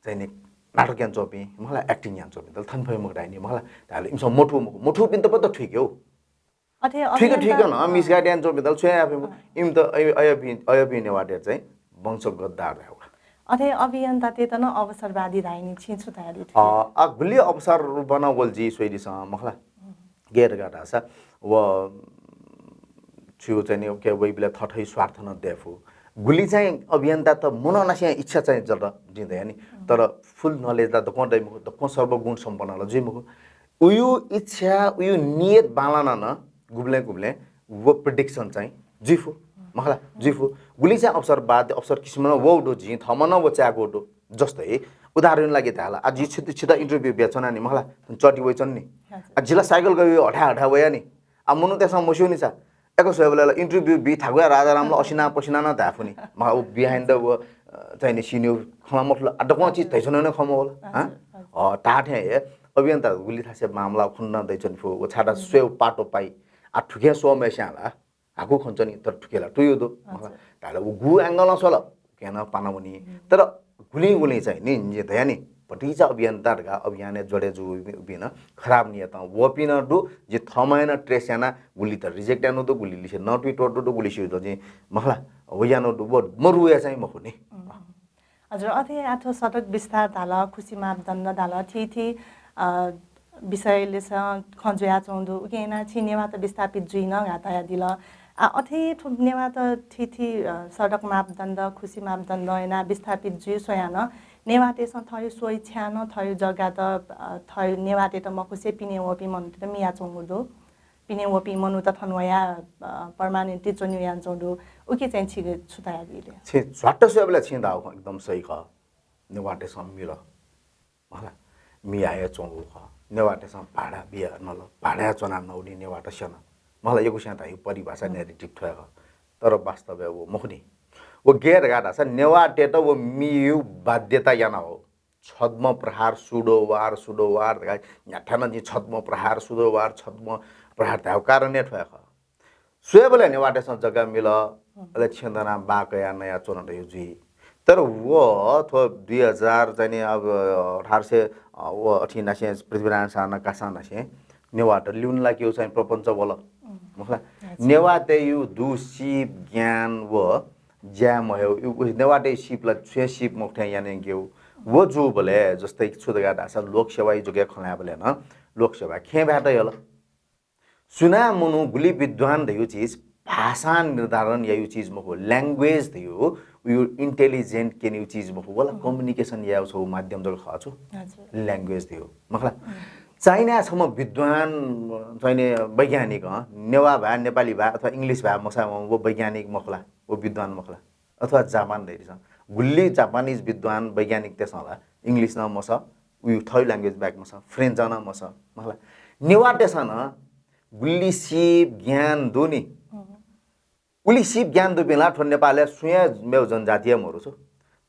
चाहिँ नि नाटक यानाच्वंपिं, मखुला, acting यानाच्वंपिन्त थने फइ मखु धाइ नि, मखुला। धायेबलय् इमिसं मथू मखु, मथूपिन्त पत थुइके हो। अथे थुइक अभियन्ता थुइक नं misguide यानाच्वंपिन्त ला छु याये याफे मखु। इमित अय-, अय्‌पिं, अय्‌पिं नेवाःतय्‌त चाहिँ वंश गद्दार धायेगु का। अथे अभियन्तातय्‌त नं अवसरवादी धाइ नि, छिं छु धयादी थुके? अ, आ, गुलि अवसर रूपं नं वल जि स्वयादिसँ, मखुला। गय् धकाः धाःसा व छु चाहिँ नि, OK, वइबलय् थःथःया स्वार्थ नं दयेफु। गुलि चाहिँ अभियन्तात मनंनिसें इच्छा चाहिँ जल जिं धया नि, तर full knowledge ला दक्वं दइ मखु, दक्वं सर्वगुण सम्पन्न ला जुइ मखु। उया इच्छा, उया नियत बांलानाः नं गुबलें गुबलें व prediction चाहिँ जुइफु, मखुला, जुइफु। गुलि चाहिँ अवसरवाद, अवसर किसिमं नं वःगु दु, जिं थःम्हं नं व चायेगु दु। जस्तै उदाहरणया लागि धायेला, आ, जि छित, छित interview बियाच्वना नि, मखुला, चटी वइच्वन नि। आ, जि ला साइकल गवय् हथाय् हथाय् वया नि। आ, मनूतय्‌सं मस्यू नि सा। एक स्वयेबलय् ला interview बी थाकुया राजाराम ला असिना पसिना नं धायेफु नि। मखुला, व behind the, व, अ, चाहिँ नि scene-या खँ ला मथुल, आ, दक्वं चिज धयाच्वने नं खँ मवल। अ, धाःथें हे अभियन्ता गुलि थासय् मामला खुन्हु नं दइच्वनेफु, व छाय्‌धाःसा स्वयेगु पाटो पाइ। आ, थुकिं स्वःम्हस्यां ला हाकु खँ च्वनी, तर थुके ला तुयु दु। मखुला, धायेला व गु angle-ं स्वल, उकिं नं पाना वनी। तर गुलिं गुलिं चाहिँ नि, जिं धया नि, भतिचा अभियन्ता धकाः अभियानय् जोडे जूपिं नं खराब नियतं वःपिं नं दु। जिं थःम्हं हे नं trace याना, गुलि त reject याना दु, गुलि लिसे नं tweet याना दु, गुलि स्यू दु, जिं, मखुला, व याना दु, व मरुया चाहिँ मखु नि। हजुर, अथे आः थ्व सडक विस्तार धाल, खुसी मापदण्ड धाल, थीथी, अ, विषयलेसं खँ जुयाच्वंगु दु। उकिं यानाः छिं नेवाःत विस्थापित जुइ नं धकाः धयादिल। आ, अथे थ्व नेवाःत थीथी, अ, सडक मापदण्ड, खुसी मापदण्ड यानाः विस्थापित जुइ स्वयाः नं नेवाःतय्‌सं थःगु स्वइच्छां नं थःगु जग्गात, अ, थःगु नेवाःतय्‌त मखुसे पिने वःपिं मनूतय्‌त मियाच्वंगु दु। पिने वःपिं मनूत थन वयाः, अ, permanently च्वने यानाच्वंगु दु। उकी चाहिँ छिके छु धयादी ले? छिं झ्वाट्ट स्वयेबलय् छिं धाःगु खँ एकदम सही खः। नेवाःतय्‌सं मिल। मखुला, मियाः हे च्वंगु खः। नेवाःतय्‌सं भाडा बियाः नल, भाडाय् च्वनाः नवनी नेवाःत स्यन। मखुला, यक्वस्यां धाइगु परिभाषा narrative थ्व हे खः। तर वास्तवय् व मखु नि। व गय् धकाः धाःसा नेवाःतय्‌त व मियु बाध्यता याना हो। छद्म प्रहार, pseudo war, pseudo war धकाः न्ह्याथाय् नं जिं छद्म प्रहार, pseudo war, छद्म प्रहार धायेगु कारण हे थ्व हे खः। स्वयेबलय् नेवाःतय्‌सं जग्गा मिल, अले छेँ दनाः बां कयाः नयाच्वन धइगु जुइ। तर व थ्व दुई हजार चाहिँ नि अब अठार सय, अ, व अथि नासें पृथ्वीनारायण शाहनं कासां नासें नेवाःत ल्यूने लाकेगु चाहिँ प्रपञ्च वल। मखुला, नेवाःतय्‌यु दु सीप, ज्ञान व ज्या महेउ, नेवाःतय् सीप ला छुं हे सीप मखु थें याना यंकेगु। व जूबलय् जस्तै छु धकाः धाःसा लोकसेवाया जुगय् खँ ल्हायेबलय् नं लोकसेवा खेँ भाय्‌त यल। सुनां मनू गुलि विद्वान धइगु चिज भाषां निर्धारण याइगु चिज मखु, language धइगु उयु intelligent क्यनेगु चिज मखु, व ला communication यायेगु छगू माध्यम जक खः छु। Language धइगु, मखुला। चाइनाय् छम्ह विद्वान चाहिँ नि वैज्ञानिकं नेवाः भाय्, नेपाली भाय् अथवा English भाय् मसाःम्ह व वैज्ञानिक मखुला, व विद्वान मखुला। अथवा जापान धइदिसँ। गुलि Japanese विद्वान वैज्ञानिकतय्‌सं ला English नं मसः, उयु थःगु language बाहेक मसः, French नं मसः, मखुला। नेवाःतय्‌सं नं गुलि सीप ज्ञान दु नि। उलि सीप ज्ञान दुपिं ला थ्व नेपालय् सुं हे मेगु जनजाति हे मरु छु।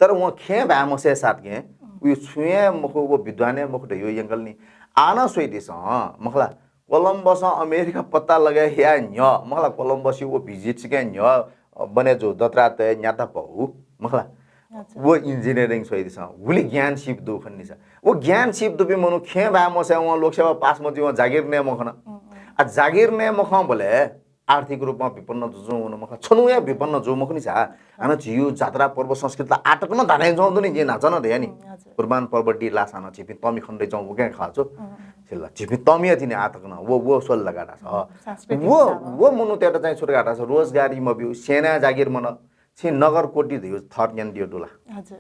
तर वं खेँ भाय् मसय् साथ गें उयु छुं हे मखु, व विद्वान हे मखु धइगु यंकल नि। आः नं स्वयादिसँ, मखुला। कोलम्बसं अमेरिका पत्ता लगाय् याये न्ह्यः, मखुला, कोलम्बसयु व visit सिके न्ह्यः, अ, बने जू दत्रातय् न्याता पौ, मखुला। अच्छा। व engineering स्वयादिसँ, गुलि ज्ञान सिप दु खनिसा। व ज्ञान सिप दुपिं मनू खेँ बाय् मसय् वं लोकसेवा पास मजुइ, वं जागिर नये मखन। हम्म, हम्म। आ, जागिर नये मखंबलय् आर्थिक रूपमा विपन्न जुजुं वन मखा, छन्हुया विपन्न जू मखुनिसा। हानं झीयु जात्रा पर्व संस्कृति ला आतक नं धानाइ च्वं दुनि, जिं न्हाचा नं धया नि। हम्म, हजुर। कुर्बान पर्व डी लासां नं झीपिं तमि खण्डय् च्वं वके खा छु। हम्म। सिल्ला, झीपिं तमिया थिनि आतक नं, व, व स्वल लगा धासा। हम्म, सांस्कृतिक व, हिसाबं। व मनूतय्त चाहिँ छु धका धासा, रोजगारी मब्यू, सेना जागिर मन, छिं नगरकोटी धयु थर न्यन दियो दुला। हजुर।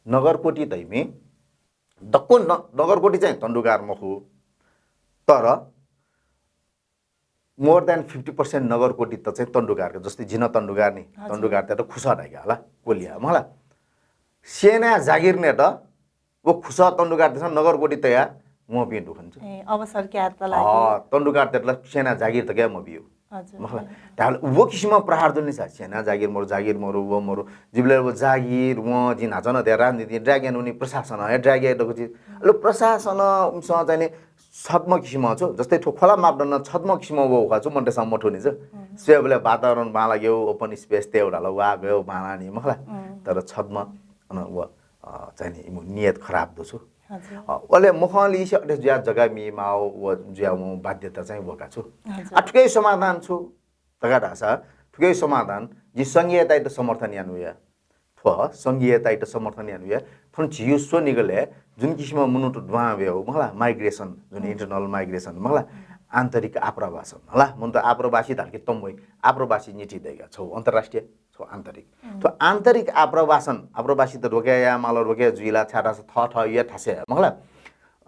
नगरकोटी धइमि, दक्व न-, नगरकोटी चाहिँ तण्डुकार मखु, तर more than fifty percent Nagarkoti त चाहिँ तण्डुकारका, जस्तै जिन तण्डुकार नि, हजुर। तण्डुकार त खुसा धाइका होला, कोलिया, मला। सेना जागिर नेत, व खुसा तण्डुकार त नगरकोटी तया, म पिं दुखन छु। ए, अवसर क्या त लागि। अँ, तण्डुकार त सेना जागिर त क्या म बियो। हजुर। मला। ताल व किसिम प्रहार जुन नि छ, सेना जागिर मरु, जागिर मरु, व मरु, जिबले व जागिर, व जिन हाचन त राजनीति, ड्रागन उनी प्रशासन, हे ड्रागे दगु चिज। लो प्रशासन, उमस चाहिँ नि, छद्म किसिम छु, जस्तै थ्व खोला मापदण्ड छद्म किसिम व उखा छु, मन्टे सम मथुनि छु। हम्म। स्वेबले वातावरण बांला गेउ, open space ते उडाल, वा गयो, बांला नि, मखला। हम्म। तर छद्म, अन व, अ, चाहिँ नि, इमु नियत खराब दु छु। हजुर। अ, ओले मखंलिसे अथे जुया जग्गा मि माओ व जुया व बाध्यता चाहिँ वका छु। हजुर। आ, थुके समाधान छु, तका धासा, थुके समाधान, जि संघीयताइत समर्थन यानुया। थ्व संघीयताइत समर्थन यानुया, थ्व झियु स्वनिगले जुन किसिम मनूत दुहां वेउ, मखला, migration, जुन हम्म। Internal migration, मखला, हम्म। आन्तरिक आप्रवासन, हला, मन त आप्रवासी धालके तम वइ, आप्रवासी निठी दैगा, छौ अन्तर्राष्ट्रिय, छौ आन्तरिक। हम्म। थ्व आन्तरिक आप्रवासन, आप्रवासी त रोके या, माल रोके जुइला, छाटा स थ थ या थासे, मखला,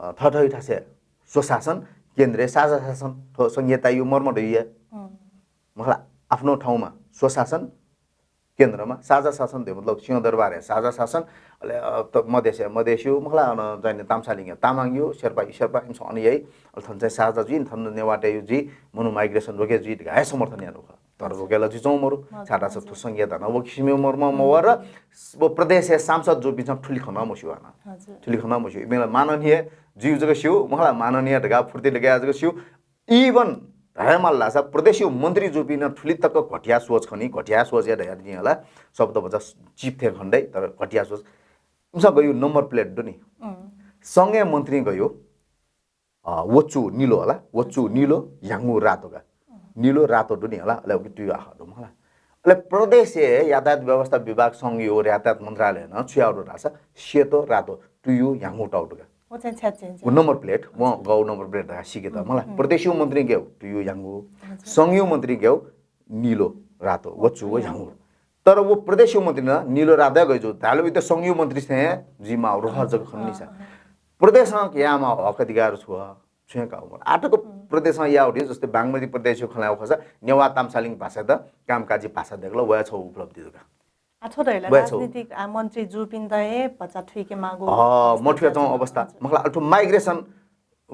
अ, थ थ या थासे, स्वशासन, केन्द्रीय साझा शासन, थ्व संघीयतायु मर्म दैया। हम्म। मखला, आफ्नो ठाउँमा स्वशासन, केन्द्रमा साझा शासन धे, मतलब, सिंहदरबारया साझा शासन, अले, अ, त मधेसया मधेसयु, मखला, अन चाहिँ ताम्सालिङया तामाङयु, शेर्पायु शेर्पा, इमस अन याइ, अले थन चाहिँ साझा जुइ, थन नेवाःतयु जुइ, मनु migration रोके जुइ, धकाः हे समर्थन यानु ख। तर हजुर। रोकेला जुइ चौं मरु, हजुर, छाटा छ हजुर। थ्व संघीयता न, व किसिमयु मर्म हम्म। मवर, व प्रदेशया सांसद जुपिन्सं थुलि खन मस्यु आना। हजुर। थुलि खन मस्यु। इमेला माननीय जुयु जक स्यु, मखला, माननीय धकाः फुर्ति लगे जक स्यु, Even धायेमाल धाःसा प्रदेशयु मन्त्री जुपिं नं थुलि तक घटिया सोच खनी, घटिया सोच या धयार जिं हला, शब्द भचा चिप थें खण्डै, तर घटिया सोच। इमिसं गयु number plate दु नि। अँ। संघे मन्त्री गयु, अ, वचु निलो हला, वचु निलो, ह्याङ्गु रातो का। अँ। निलो रातो दु नि हला, अले उकी तुयु आखः दु मला। अले प्रदेशय् यातायात व्यवस्था विभाग संघयु यातायात मन्त्रालयनं छु याउ दु धाःसा सेतो रातो तुयु ह्याङ्गु तौ दु का। व चाहिँ छ्याच्चेंज्या। व number plate, वं गौ number plate धकाः सिके त मला। हम्म। प्रदेशयु मन्त्री गेउ तुयु ह्याङ्गु, अच्छा। संघयु मन्त्री गेउ निलो रातो, वचु व ह्याङ्गु। तर व प्रदेशयु मन्त्री नं निलो रातो गयु जु धाल, उइत संघयु मन्त्री से जिमा रोहर जक खन्निसा। अँ, अँ। प्रदेशं यामा हक अधिकार छु? छुं का उमर। आटक हम्म। प्रदेशं याउ रे, जस्तै बागमती प्रदेशयु खलाउ खसा, नेवा ताम्सालिङ भाषा त कामकाजी भाषा देखल, वया छौ उपलब्धि जक। आ, थ्व धइला वया छौ। राजनीतिक आ मन्त्री जुपिन्त हे भचा थुइके मागु ह, अवस्था मथुया चौ जाति अवस्था। हजुर। मखला अल्ठो migration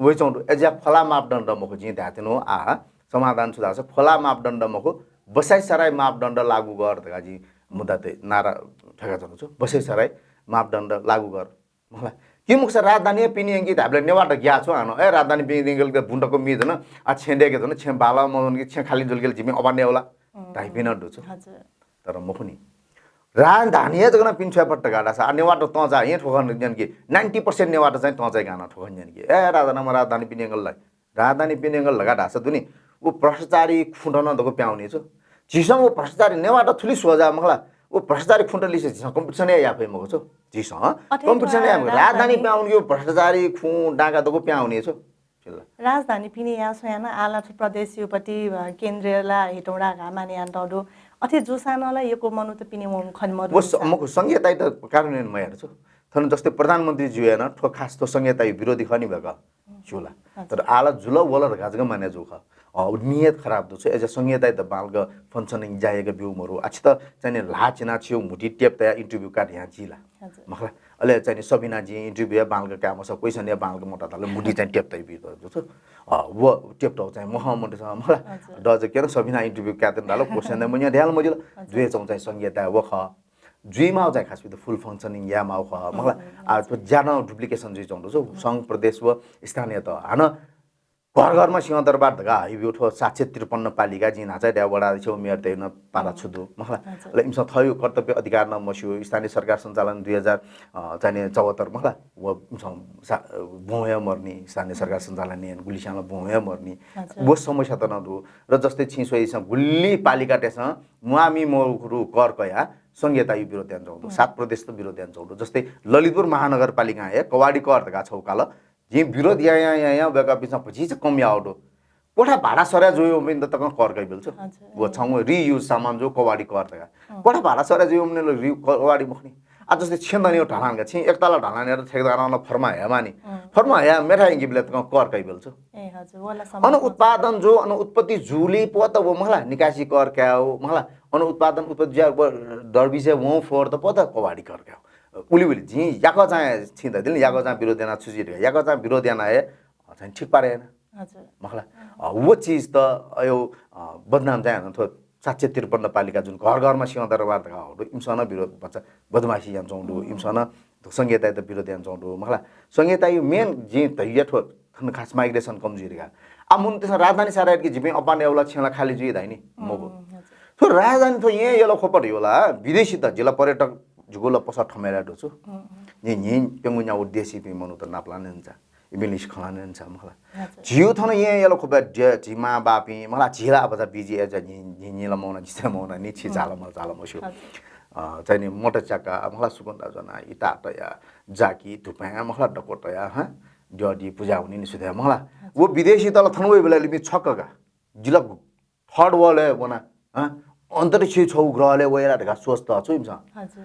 वइ चौ दु। एज्या फला मापदण्ड मखु जिं धायेत्यनु आ समाधान छु धाःसा फला मापदण्ड मखु, बसाइसराई मापदण्ड लागू गर धका जिं मुद्दा त नारा ठेका चनु छु। बसाइसराई मापदण्ड लागू गर। मखला। कि मुखसा राजधानी पिनियंकी धाबले नेवाःत ग्या छु आनो। ए राजधानी पिनियंकी बुन्टको मि जन, आ छें देके जन, छें बाला मजन कि छें खाली जुलके जिमि अबा नेवला। हम्म। धाइपिन दु छु। हजुर। तर मखुनि। राजधानी हे जगन पिन छ्वय् पट्ट गाडा सा, आ नेवाःत तंचा हे ठोखन न्यन कि, ninety percent नेवाःत चाहिँ तंचा गाना ठोखन न्यन कि। ए राजधानी म राजधानी पिनियंगल लाई। राजधानी पिनियंगल लगा धासा दुनि। उ भ्रष्टाचारी खुँटन दको प्याउने छु। झीसं उ भ्रष्टाचारी नेवाःत थुलि सोझा मखला। उ भ्रष्टाचारी खुँटलिसे झीसं competition हे याफे मखु छु। झीसं अथे competition या मखु। राजधानी राजधानी प्याउने कि उ भ्रष्टाचारी खुँ डाका दको प्याउने छु। चिल्ला। राजधानी पिने या सोयाना आला थु प्रदेशयुपट्टि, अ, केन्द्रीय ला हितौडा घा माने यान तौडु। अथे जुसानला यको मनु त पिने वं खन मरु व स-, सा। मखु संघीयताइ त कार्यान्वयन मयार छु। थन जस्तै प्रधानमन्त्री जुयाना थ्व खास थ्व संघीयताइ विरोधी खनि बक। जुला। हजुर। तर आला जुल वल धका जक माने जु ख। अ, नियत खराब दु छु। एज संघीयताइ त बालक functioning जायक बिउ मरु। अछि त चाहिँ नि ला चिना छिउ मुठी टेप तया interview काट या जिला। हजुर। मखला। अले चाहिँ नि सबिना जी interview या बालक क्या मस question या बालक मोटा ताल मुठी चाहिँ टेप तइ बि दु छु। अ, व टेप तौ चाहिँ मह मुठी छ मखला। हजुर। द ज केन सबिना interview क्या तन दाल question ने मन्या ध्यान मजिल। हजुर। जुए चौ चाहिँ संघीयताइ व ख। जुइमाउ चाहिँ खास बित full functioning या माउ ख। मखला। हम्म, हम्म। आ, तो ज्यादा duplication जुइ चौ दु छु। हम्म। संघ प्रदेश व स्थानीय त। हान घर घरमा सिंहदरबार धकाः हइब्यू थ्व सात सय त्रिपन्न पालिका जिं न्हाचः धाये वडा अध्यक्ष व मेयर तय् नं पारा छु दु मखला। अले इमिसं थःयु कर्तव्य अधिकार नं मस्यू। स्थानीय सरकार सञ्चालन दुई हजार चाहिँ नि चौहत्तर मखला। व इमिसं सा- ब्वं हे मर्नी, स्थानीय सरकार सञ्चालन यान गुलिस्यां ला ब्वं हे मर्नी। व समस्या त नं दु। र जस्तै छिं स्वइसं गुल्ली पालिकातय्सं म्वाःमि मखुगु कर कयाः संघीयतायु विरोध यान च्वंगु दु। सात प्रदेश त विरोध यान च्वंगु दु। जस्तै ललितपुर महानगरपालिकां हे कवाडी कर धकाः छौ काल जिं विरोध यायां यायां वय्कःपिन्सं भचिचा कम याःगु दु। कोठा भाडा सरे जुइवंपिन्त तकं कर कइबेल छु। व छंगु reuse सामान जु कवाडी कर धकाः। कोठा भाडा सरे जुइवंपिन्त रि- कवाडी मखुनि। आ जस्तै छेँ दनेगु ढलान का, छिं एकतला ढलान यात ठेकेदारं ला फर्मा हयेमानि। फर्मा हया मेथाय् यंकेबेलय् तकं कर कइबेल छु। अन उत्पादन जु, अन उत्पत्ति जुलिं पत व मखला निकासी कर कायेगु मखला। अन उत्पादन उत्पत्ति जुया व दरबिसे वं फोर त पत कवाडी कर कायेगु। उलि उलि जिं याकःचां छिं धदिल याकःचां विरोध याना छु जुइ धकाः। याकःचां विरोध याना हे चाहिँ ठिक पारे याना। मखला। व चिज त अयो बदनाम चाहिँ हानं थ्व सात सय त्रिपन्न पालिका जुन घर घरमा सिंहदरबार धकाः हौ दु। इमिसं नं विरोध भचा बदमासी यान च्वंगु दु। इमिसं नं संघीयतायु त विरोध यान च्वंगु दु मखला। संघीयतायु main जिं धया थ्व थन खास migration कम जुइ धकाः। आ मुन तेसं राजधानी सारायत कि जिपिं अपान एवला छेँला खाली जुइ धाइनि मखु। थ्व राजधानी थ्व येँ यल खोपट योला विदेशी त जिला पर्यटक जुगुला पसः थमेला दु छु। नि नि प्यंगु न्याउ देशीपिं मनु त नापला नेन जा। इमिलिस खलाने चा मखला। झिउ थन येँ यल खोपे झिमा बापिं मखला झिला बजा बिजी ए जा नि नि ला मौना जिसे मौना नि छि जाला मल जाला मस्यू। चाहिँ नि मोटर चाका मखला सुगन्धा जना इता तया जाकी धुपा मखला डको तया ह द्यदी पूजा हुने नि सुधे मखला। वो विदेशी तल थन वइ बेला लिमि छक्क का जिला थर्ड वर्ल्ड हे वना। अन्तरिक्ष छौ ग्रहले वयला धका सोच त छु इमिसं।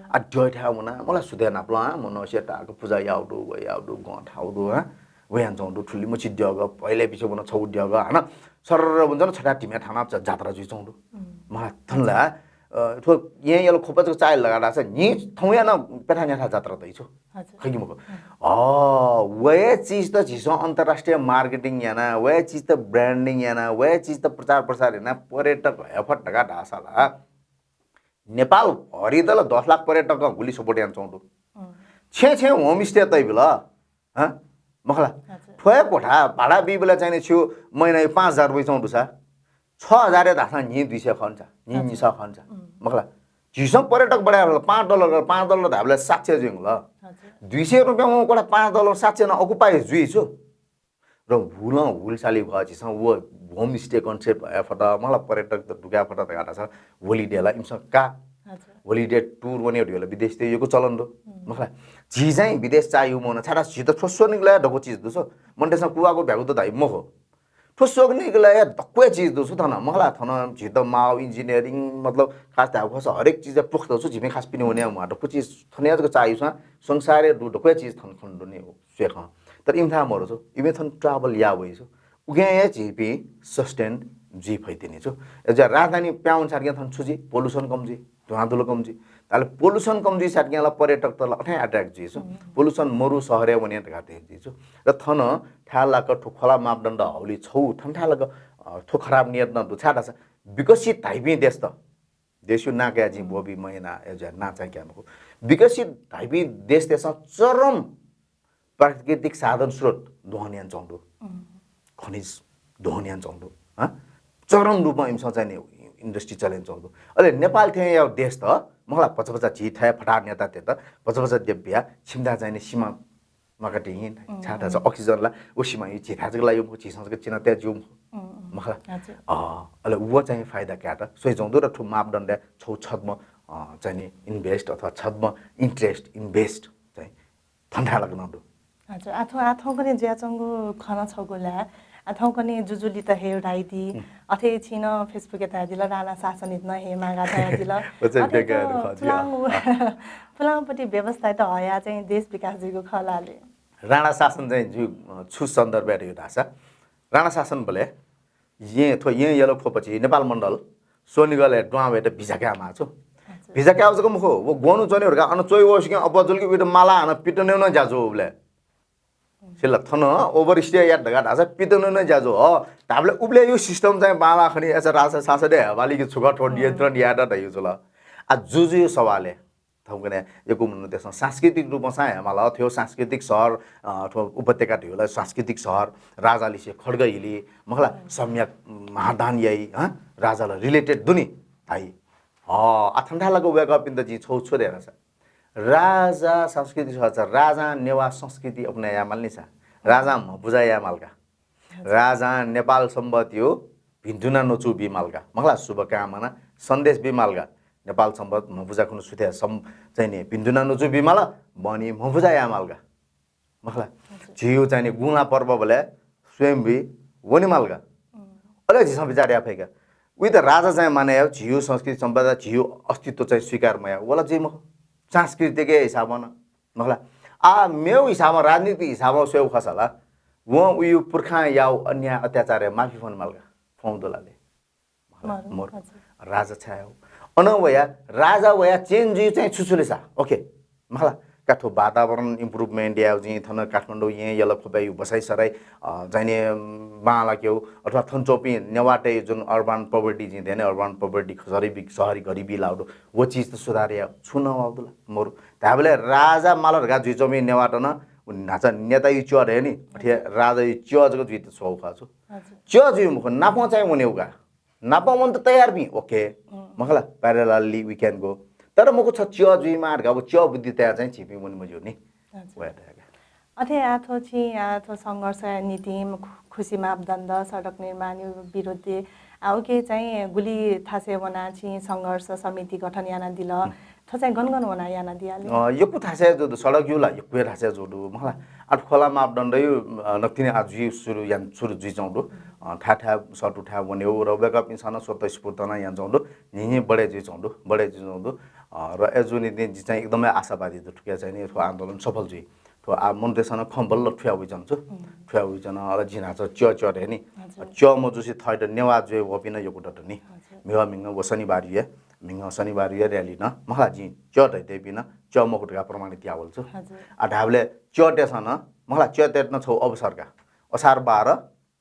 आ द्यथा वना मला सुधे नापला मनसे ताक पूजा याउ दु व याउ दु गं थाउ दु। वयान चौ दु ठुली मछि द्यग पहिले पिछे वन छौ द्यग हन। सर्र बुन जन छटा टिमे थाना जात्रा जुइ चौ दु। मला थनला थ्व येँ यल खोपा चाहिँ चाय लगा दास नि थौया न पेथा न्याथा जात्रा दै छु। खै कि मखु। अ, वया चिज त झीसं अन्तर्राष्ट्रिय marketing याना, वया चिज त branding याना, वया चिज त प्रचार प्रसार याना, पर्यटक हयफट धका धाःसा ला नेपाल भरि दल दस लाख पर्यटक गुलि support याना चौ दु। छे छे homestay तइ बिल। हँ? मखला। थ्वया कोठा भाडा बिबला चाहिँ नि छु महिना पाँच हजार रुपियाँ चौ दु सा। छ हजार धाःसा नि दुई सय खन्छ, नि निसा खन्छ। मखला। झीसं पर्यटक बढाया होला, पाँच डलर, पाँच डलर धाबेला सात सय जुइगु ल। दुई सय रुपियाँ व कोठा पाँच डलर सात सय न अकुपाइ जुइ छु। र हुलं हुलसाली भ झीसं व homestay concept भया फत, मखला पर्यटक त दुका फत धका धाःसा holiday ला इमिसं का। Holiday tour वने होला विदेश ते यको चलन दु। मखला। झी चाहिँ विदेश चायु मन छाडा झी त थ्व स्वनिक ला डको चिज दु छ। मनतेसं कुवाको भ्यागु त धाइ मखु। थ्व स्वनिक ला या दक्वे चिज दु छु थन। मखला थन झी त माव engineering मतलब खास धाउ खस हरेक चिज पुख्त छु झिमे खास पिने वने मा दक्वे चिज थने जक चायु छ। संसारे दु दक्वे चिज थन खन दु नि स्वेखं। तर इमिथा मरु छु। इमे थन travel या वइ छु। उगें हे झीपिं sustain जुइ फैतिनि छु। एजा राजधानी प्याउन सारके थन छु जी pollution कम जी। धुवाँधुलो कम जुइ। ताले pollution कम जुइ साटकियाला पर्यटक तल अथे attract जुइ छु। Pollution मरु सहरे वने धका ते जुइ छु। र थन थालाक थु खोला मापदण्ड हौली छौ थन थालाक थु खराब नियत न दुछा दसा विकसित धाइपिं देश त देशु नाकया जिं बोबी महिना एजा ना चाहिँ क्या मखु। विकसित धाइपिं देश देश चरम प्राकृतिक साधन स्रोत दोहन यान चौ दु। खनिज दोहन यान चौ दु। हँ? चरम रूपमा इमिसं चाहिँ नि industry चलेन चौ दु। अले नेपाल थें या देश त मखला पचपचा झी थया फटा नेता ते त पचपचा देव्या छिमता चाहिँ नि सीमा माकटिङ छाता छ oxygen ला उ सीमा यु झिथा जक ला यु झिसं जक चिना त्या जु मखला। अ अले उ चाहिँ फाइदा क्या त सोइ चौ दु र थु मापदण्ड छौ छद्म चाहिँ नि invest अथवा छद्म interest invest चाहिँ थन्थालक नं दु। हजुर, आथौं आथौं कने ज्याचंगु खन छगु ला आथौं कने जुजुलित हे राइदी अथे छिन Facebook ए तादिल राणा शासन इतना हे मागा तादिल। पुलांगु पुलांगपट्टि व्यवस्था त हया चाहिँ देश विकास जुइगु खलाले। राणा शासन चाहिँ जु छु सन्दर्भ यो धासा राणा शासन बले यें थ्व यें यल खोपछि नेपाल मण्डल सोनिगलय् द्वां वयेत भिजा काये माः छु। भिजा काये जक मखु, व ग्वनु च्वने हुर्का अन च्वइ वसिके अब्बा जुलके उइत माला अन पिटनेउ न ज्याजु उबले। सिला थन overstay यात धका धासा पिटनेउ न ज्याजु ह। धाबले उबले यु system चाहिँ बाला खनि एसा रासा सासा दे हवाली कि छुक थो नियन्त्रण यात धयु जुल। आ जुजु सवाले थौंकन्हय् यक्व मनूतय्सं सांस्कृतिक रूपं सां हयेमाल, थ्व सांस्कृतिक शहर, अ, थ्व उपत्यका धइगु ला सांस्कृतिक शहर, राजालिसे खड्ग हिली, मखला, सम्यक महादान याइ, हँ, राजाला related दु नि धाइ। हँ, आः थन थाय् लाक वय्कःपिन्त जिं छगू छु धया धाःसा, राजा सांस्कृतिक शहर चा, राजां नेवाः संस्कृति अपनाय् यायेमाल नि सा, राजां म्हपुजा यायेमाल का। राजां नेपाल संवतया भिन्तुना न्वचु बीमाल का। मखला, शुभकामना सन्देश बीमाल का। नेपाल संवत म्हपुजा खुन्हु सुथय् सं-, चाहिँ नि भिन्तुना न्वचु बीमाल, बहनी म्हपुजा यायेमाल का। मखला, हजुर। झीगु चाहिँ नि गुंला पर्वबलय् स्वयम्भुइ वनेमाल का। उम्। अले झीसं बिचाः याये फइ का। उइत राजा चाहिँ माने याः, झीगु संस्कृति सम्पदा, झीगु अस्तित्व चाहिँ स्वीकार मयाः, व ला जुइ मखु। सांस्कृतिक हिसाबं नं मखला। आः मेगु हिसाबं, राजनीतिक हिसाबं स्वयेगु खःसा ला, वं उयु पुर्खां याःगु अन्याय अत्याचारया माफी फ्वनेमाल का। फ्वंगु दु ला ले? मखु, मखु। हजुर। राजा छाय् याःगु? अन वया, राजा वया change जुइ चाहिँ छु छु ले सा? OK। मखला, का थ्व वातावरण improvement यायेगु चाहिँ थन काठमाडौं येँ यल ख्वपय् बसाइ सराइ, अ, चाहिँ नि, अम, बांलाकेगु अथवा थन च्वंपिं नेवाःतय् जुन urban poverty जिं धया नि, urban poverty, शहरी बि-, शहरी गरिबी लाःगु दु, व चिज त सुधार यायेगु छुं नवाःगु दु ला? मरु। धायेबलय् राजा माल धकाः जुइच्वंपिं नेवाःत नं व न्हाचा नेताया च्यः धया नि, अथे राजाया च्यः जक जुइत छ्वःगु खः छु। हजुर। च्यः जुइ मखु, नापं चाहिँ वनेगु का। नापं वनेत तयार भिं, OK। मखला, parallelly we can go। तर मखु छ च्यः जुइमाः धकाः व च्यः बुद्धि तयाः चाहिँ झीपिं वने मज्यू नि। हजुर। वया तयाः का। अथे आः थ्व छिं आः थ्व संघर्ष निंतिं खु-, खुसी मापदण्ड, सडक निर्माण विरोधी, आः उकी चाहिँ गुलि थासय् वनाः छिं संघर्ष समिति गठन यानादिल। थ्व चाहिँ गन गन वनाः यानादिया ले? अ, यक्व थासय् जू दु, सडकयु ला यक्व थासय् जू दु, मखला। आः थ्व खोला मापदण्डयु, अ, नकतिनि आः जुइ सुरु यान, सुरु जुइच्वंगु दु। अ, थाय् थाय् सःतू थाय् वनेगु र वय्कःपिन्सं नं स्वतःस्फूर्त नं यानाच्वंगु दु। न्हिं न्हिं बढे जुइच्वंगु दु, बढे जुइच्वंगु दु। अ, र अय्जूगु निंतिं जि चाहिँ एकदमै आशावादी दु, थुकिया चाहिँ नि थ्व आन्दोलन सफल जुइ। थ्व आः मनूतय्सं नं खँ बल्ल थुया वइच्वन छु। थुया वइच्वन, अले जिं न्हाचा च्यः च्यः धया नि। हजुर। च्यः मजुसे थःत नेवाः जुइ वःपिं नं यक्व दत नि। हजुर। म्हिगः म्हिगः व शनिबारया, म्हिगः शनिबारया rally नं, मखला, जिं च्यः धयातःपिं नं च्यः मखु धकाः प्रमाणित याः वल छु। हजुर। आः धायेबलय् च्यःतय्सं नं, मखला, च्यःतय्त नं छगू अवसर का। असार बाह्र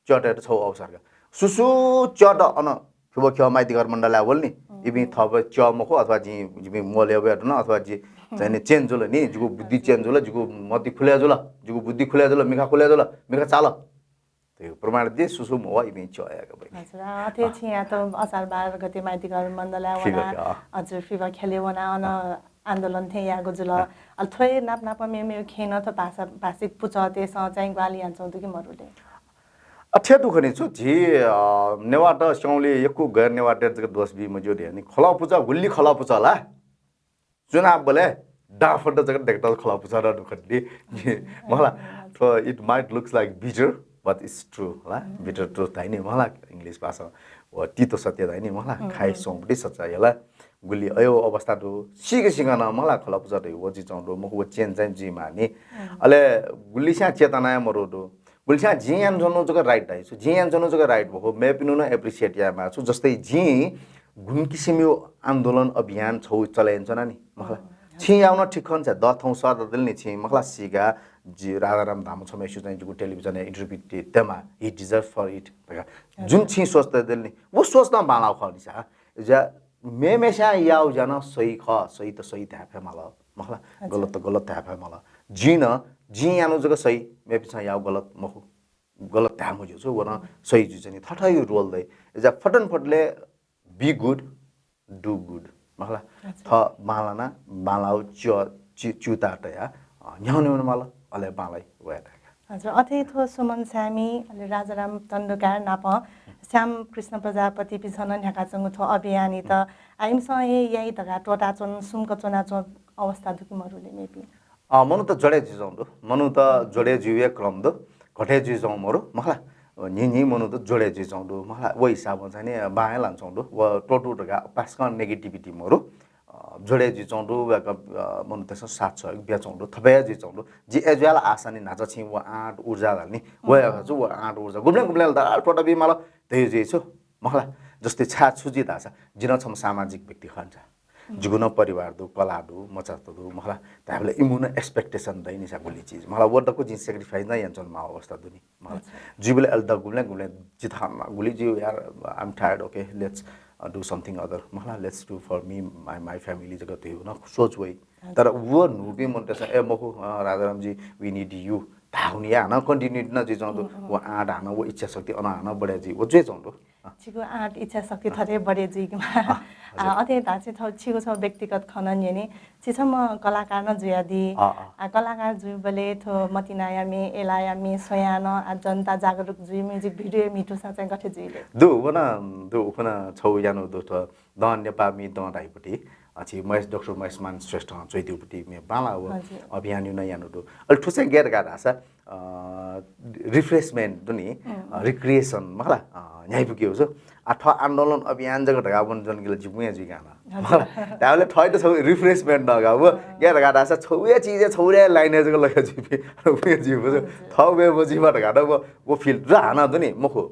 च्यःतय्त छगू अवसर का। सुसु च्यःत अन फिबा ख्यः माइतीघर मण्डलय् वल नि, इपिं थःपिं च्यः मखु अथवा जिं, जिपिं मोलय् वये धुन अथवा जि चाहिँ नि change जुल नि, जिगु बुद्धि change जुल, जिगु मति खुले जुल, जिगु बुद्धि खुले जुल, मिखा खुले जुल, मिखा चाल। त्यो प्रमाण दे सुसु मवः इपिं च्यः याका बइ। हजुर, अ, अथे छिं आः थ्व असार बाह्र गते माइतीघर मण्डलय् वना, फिबा ख्यः। हजुर, फिबा ख्यलय् वना अन आन्दोलन थें याःगु जुल। अले थ्व हे नाप नाप मेमेगु खँय् नं थ्व भाषा, भाषिक पुचःतय्सं चाहिँ ग्वाहालि यानाच्वंगु दु कि मरु ले? अथे दु खनि छु, झी, अ, नेवाःत स्यंबलय् यक्व गैर नेवाःतय्त जक दोष बी मज्यू धया नि। खलः पुचः, गुलि खलः पुचः ला। चुनावबलय् दाफत जक दय्कत खलः पुचः नं दु खनि। मखला, थ्व it might looks like bitter, but it's true, हला। Bitter truth धाइ नि, मखला, English भाषां। व तीतो सत्य धाइ नि, मखला, खाइ स्वंपति सच्चाइ, हला। गुलि अय् अवस्था दु, सीक सीक नं, मखला, खलः पुचः धइगु व जुइच्वंगु दु, मखु व change चाहिँ जुइमाः नि। अले गुलिस्यां चेतना हे मरु दु। गुलिस्यां जिं यानाच्वनु जक right धाइ छु, जिं यानाच्वनु जक right मखु, मेपिनिगु नं appreciate यायेमाः छु। जस्तै जिं गुण किसिमया आन्दोलन अभियान छगू चले यानाच्वना नि, मखला। छिं याःगु नं ठीक खः नि, द थौं सःता दिल नि छिं, मखला, सीका, जि राजाराम धाःम्ह छम्ह यक्व चाहिँ जिगु television-य् interview तयेमाः, he deserves for it धकाः। जुन छिं सोच तयादिल नि, व सोच नं बांलाःगु खः नि सा। ज्या मेमेस्यां याःगु ज्या नं सही खः, सही त सही धाये फयेमाल, मखला, गलत त गलत धाये फयेमाल। जिं नं, जिं याःगु जक सही, मेपिन्सं याःगु गलत मखु, गलत धाये मज्यू छु, व नं सही जुइच्वनी। थःथःगु role दइ। ज्या फटनफटले be good, do good, मखला। अच्छा। थः बांलाना, बांलाःगु च्यः, चि-, च्यूताः तयाः, अ, न्ह्याः वनेमाल, अले बांलाइ वया धायेका। हजुर, अथे थ्व सुमन स्यामी, अले राजाराम तण्डुकार नाप श्याम कृष्ण प्रजापतिपिन्सं नं न्ह्याकाच्वंगु थ्व अभियानयात, आ, इमिसं हे याइ धकाः त्वःताच्वन, सुम्क च्वनाच्वन अवस्था दु कि मरु ले मेपिं? अ, मनूत जोडे जुइच्वंगु दु, मनूत जोडे जुइगु क्रम दु, घटे जुइच्वंगु मरु, मखला। न्हि न्हि मनूत जोडे जुइच्वंगु दु, मखला। व हिसाबं चाहिँ नि बां हे लानाच्वंगु दु, व त्वःतू धकाः पासाकं negativity मरु। अ, जोडे जुइच्वंगु दु, वय्कः, अ, मनूतय्सं साथ सहयोग बियाच्वंगु दु, थपय् हे जुइच्वंगु दु। जि अय्जुयाः ला आशा नि, न्हाचा छिं व आँट ऊर्जा धाल नि, व हे छु, व आँट ऊर्जा गुबलें गुबलें ला दलाल त्वःता बीमाल, धइगु जुइ छु, मखला। जस्तै छाय् छु जुइ धाःसा, जि नं छम्ह सामाजिक व्यक्ति खः नि सा। जिगु नं परिवार दु, कला दु, मचात दु, मखला। धायेबलय् इमिगु नं expectation दइ नि सा गुलि चिज, मखला। व दक्व जिं sacrifice नं यानाच्वनेमाःगु अवस्था दु नि, मखला। अच्छा। जुइबलय् अले द गुबलें गुबलें जि थन गुलि जि यार, I'm tired, okay, let's do something other, मखला, let's do for me, my my family जक धइगु नं सोच वइ। तर व न्हूपिं मनूतय्‌सं, ए मखु, अ, राजारामजी, we need you धाःगुलिं हानं continuity नं जुइच्वंगु दु। व आँट हानं, व इच्छा शक्ति अन हानं बढे जुइ, व जुइच्वंगु दु। छिगु आँट इच्छा शक्ति थथे बढे जुइकेमा। अ, अथे धाःसा छिगु छगू व्यक्तिगत खँ नं न्यने। छि छम्ह कलाकार नं जुयादी। अ, अ। आ, कलाकार जुइबलय् थ्व मतिनाया म्ये, एलाया म्ये स्वयां नं, आ, जनता जागरुक जुइ, music video म्हितुसा चाहिँ गथे जुइ ले? दु, व नं दु, उखु नं छगू यानु दु, थ्व दँ नेपाःमि दँ धाइपट्टि, अ, छि महेश, डाक्टर महेशमान श्रेष्ठं च्वइदिउपट्टि म्ये बांला व अभियान नं यानु दु। अले थ्व चाहिँ गय् धकाः धाःसा, अ, refreshment दु नि, अ, recreation, मखला, अ, न्ह्याइपुके हो। आ, थ्व आन्दोलन अभियान जक धकाः वन जन गिल जिपुं या जुइकान। मखला, धायेबलय् थःत छगू refreshment नं का, व गय् धकाः धाःसा छगू या चिज या छगू या line जक लगे जुइपिं, उपुं या जुइपुं। थः वे व जिमा धकाः नं व, व feel र हानं दु नि, मखु।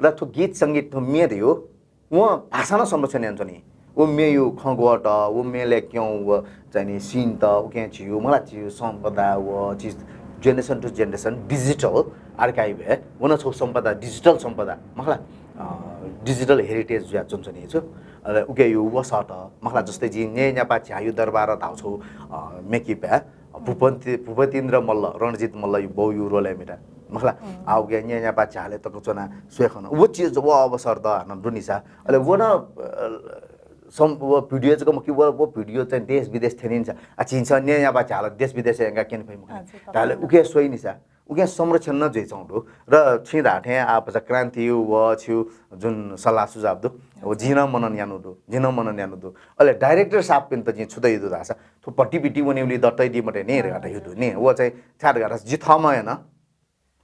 र थ्व गीत संगीत थ्व म्ये धइगु वं भाषा नं संरक्षण यानाच्वनी। व म्येयु खँग्वःत, व म्येलय् क्यं व चाहिँ नि scene त, उकिं झीयु, मखला, झीयु सम्पदा व झी generation to generation digital archive हे, व नं छगू सम्पदा, digital सम्पदा, मखला, अ, digital heritage जुयाच्वंच्वनी छु। अले उकियु वसःत, मखला, जस्तै जिं न्यय्‌न्यापा झ्याःयु दरबार धाःगु छगू, अ, म्ये clip हे, भूपति-, भूपतीन्द्र मल्ल, रणजित मल्लयु बौयु role-य् म्हिता, मखला। आ, उकिं न्यय्‌न्यापा झ्यालय् तक च्वना स्वये खन। व चिज, व अवसर त हानं दु नि सा। अले व नं, अ, सम-, व video जक मखु, व, व video चाहिँ देश विदेश थ्यनी नि सा। आ, झीसं न्यय्‌न्यापा झ्याल देश विदेश यंकाः क्यने फइ मखु। धायेबलय् उकिं स्वइ नि सा। उकिं संरक्षण नं जुइच्वंगु दु। र छिं धाःथें आ भचा क्रान्तियु व छियु जुन सल्लाह सुझाव दु, व जिं नं मनन यानु दु, जिं नं मनन यानु दु। अले director साहबपिन्त जिं छु धयागु दु धाःसा, थ्व भतिभिति वनेबलय् द तयादी मते नि धकाः धयागु दु नि। व चाहिँ छाय् धकाः धाःसा जि थःम्हं हे नं,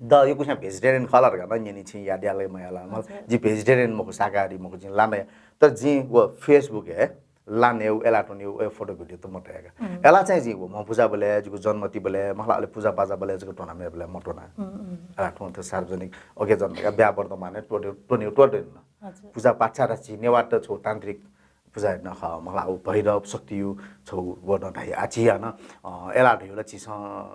द यक्वस्यां vegetarian खः ला धकाः नं न्यनी, छिं याद या ला मया ला। मखु, जि vegetarian मखु, शाकाहारी मखु, जिं ला नं या। तर जिं व Facebook हे ला नयेगु, एला त्वनेगु, व photo video त मतया का। एला चाहिँ जिं व म्ह पुजाबलय्, जिगु जन्मतिबलय्, मखला, अले पुजा बाजाबलय् जक त्वना, मेबलय् मत्वना। एला त्वने त सार्वजनिक occasion धकाः बिहा वर्तमानय् त्वने, त्वने, त्वने न। पुजा पाठ छाय् धाःसा झी नेवाःत छगू तान्त्रिक पुजा याना खः, मखला, व भैरव शक्तियु छगू व नं धाइ। आ, झी हानं, अ, एला धइगु ला झीसं,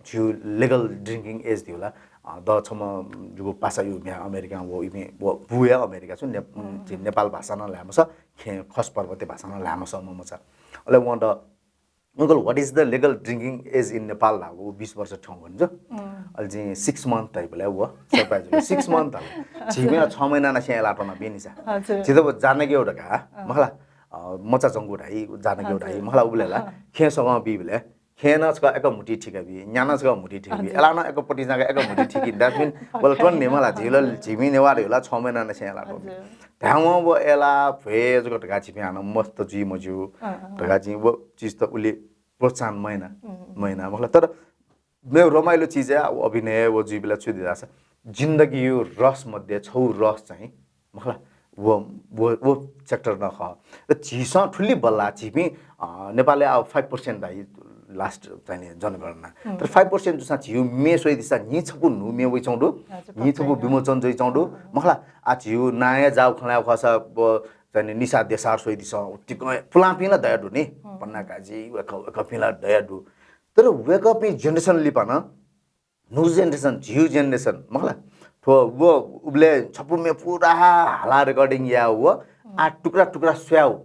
झीयु legal drinking age धइगु ला, अ, द छम्ह जिगु पासायु म्ह्याय् अमेरिकां व, इमि व बुया अमेरिका छु, ने-, झी नेपाल भाषा नं ल्हाये मसः, खेँ खस पर्वते भाषा नं ल्हाये मसः म मचा। अले वं the, Uncle, what is the legal drinking age in Nepal धाःगु व बिस वर्ष थ्यंगु नि जो। अले जिं six month धाइबलय् व surprise, six month धाल। झीपिं ला छ महिना नासें एला त्वना बिनि सा। झीत व जानगेउ धकाः, मखला, अ, मचा जंगु धाइ, जानगेउ धाइ, मखला, उबलय् ला खेँ सगं बीबलय् खेँ नं छकः एक म्हुति थिका बी, न्या नं छकः म्हुति थिका बी, एला नं एक पति जाका एक म्हुति थिकी, that mean, वल त्वन नि मला, झीला, झीपिं नेवाःतयु ला छ महिना नासें एला त्वन। धायेवं व एला भ्वय् जक धकाः झीपिं हानं मस्त जुइ मज्यू धकाः जिं व चिज त उलि प्रोत्साहन मयाना, मयाना, मखला। तर मेगु रमाइलो चिज हे व अभिनय व जुइबलय् छु दु धाःसा, जिन्दगीयु रस मध्ये छगू रस चाहिँ, मखला, व, व, व sector नं खः। र झीसं थुलि बल्लाः, झीपिं, अ, नेपालय् अब five percent धाइ last चाहिँ नि जनगणना। तर five percent जूसां झीयु म्ये स्वइदिसा न्हि छपु न्हू म्ये वइच्वंगु दु, न्हि छपु विमोचन जुइच्वंगु दु, मखला। आ, झीयु नांया जाउ खँ ल्हाये खःसा, व चाहिँ नि निसा देसार स्वइदिसँ, उतिकं पुलांपिं ला दया दु नि, पन्ना काजी, वय्‌कः, वय्‌कःपिं ला दया दु। तर वय्‌कःपिं generation लिपा नं न्हू generation, झीयु generation, मखला। थ्व व उबलय् छपु म्ये पुरा हाला recording याउ व, आ टुक्रा टुक्रा स्वयाउ।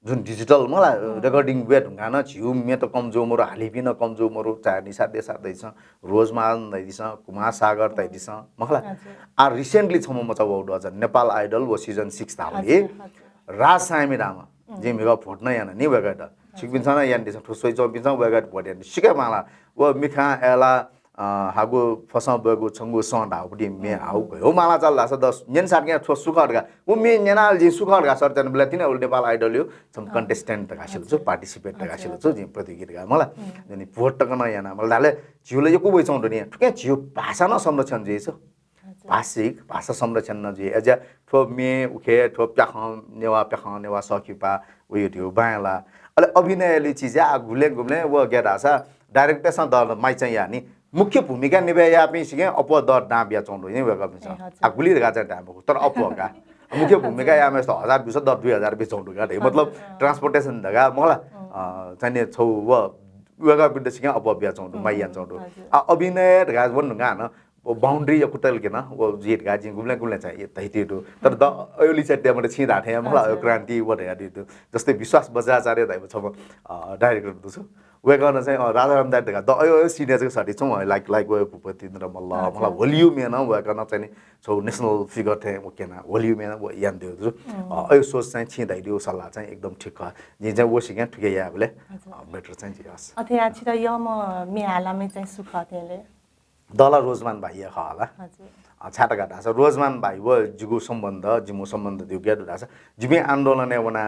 जुन digital, मखला, recording वये धुंकाः नं झीयु म्ये त कम जू मरु, हालीपिं नं कम जू मरु, चाहे निसा देसार धइदिसँ, रोज महाजन धइदिसँ, कुमार सागर धइदिसँ, मखला। आ recently छम्ह मचा वउ दु अझ, नेपाल Idol व season six धाःगुलिं। राज साय्‌मि धाःम्ह, जिं म्हिगः vote नं याना नि वय्‌कःयात। छिकपिन्सं नं यानादिसँ, थ्व स्वइच्वंपिन्सं वय्‌कःयात vote याना नि। सिक्क बांला, व मिखां एला, अ, हागु फसं ब्वयेगु छंगु सँ धाःगुपट्टि म्ये हाउ गयो माला चाल धाःसा दस न्यन सात थ्व सु खः धकाः। व म्ये न्यनाल जिं सु खः धकाः search यानाबलय् तिनि उलि नेपाल Idol-यु छम्ह contestant धकाः सिल छु, participant धकाः सिल छु, जिं प्रतियोगी धकाः मला। जनि vote तक नं याना मला धाःबलय् झीयु ला यक्व वइच्वंगु दु नि। थुकिं झीयु भाषा नं संरक्षण जुइ छु। भाषिक, भाषा संरक्षण नं जुइ। अझ थ्व म्ये उखे, थ्व प्याखं नेवाः, प्याखं नेवाः सःखिपा, व YouTube बांय् ला। अले अभिनयलय् चिज या, आ गुबलें गुबलें व गय् धाःसा director-स द माइचं या नि। मुख्य भूमिका निभाय् याःपिं सिकं अप्वः द दां बियाच्वंगु दु नि वय्‌कःपिन्सं। आ गुलि धकाः चाहिँ धाये मखु, तर अप्वः का। मुख्य भूमिका याःम्हय्‌सित हजार बिस, द दुई हजार बियाच्वंगु दु का। मतलब transportation धकाः, मखला, अ, चाहिँ नि छगू व वय्‌कःपिन्त सिकं अप्वः बियाच्वंगु दु, माइ यानाच्वंगु दु। आ अभिनय धकाः वन धुंकाः हानं व boundary यक्व तल के न, व जित का जिं गुबलें गुबलें चाहिँ धैति दु। तर द अयोली चाहिँ त्यहाँ छिं धाथे मला, अयो क्रान्ति व धया दु। जस्तै विश्वास बज्राचार्य धाइबो छम्ह डाइरेक्टर दु छु। वय्कलं चाहिँ राजाराम दाइ धका द अयो अयो सिने चाहिँ सटी छौँ, लाइक लाइक व भूपतिन्द्र मल्ल मला, होलियो मेन वय्कलं चाहिँ नि छौ नेसनल फिगर थे व केना होलियो मेन व यान दु। अयो सोच चाहिँ छिं धाइ दु सल्लाह चाहिँ एकदम ठिक खः। जिं चाहिँ व सिक्यां ठुके याबले बेटर चाहिँ जियास। अथे या छित यम मे हालामे चाहिँ सुख थेले दला रोजमान भाइ या खः ला। छाटका धासा रोजमान भाइ व जिगु सम्बन्ध, जिमु सम्बन्ध दिउ क्या धासा जिमि आन्दोलनय् वना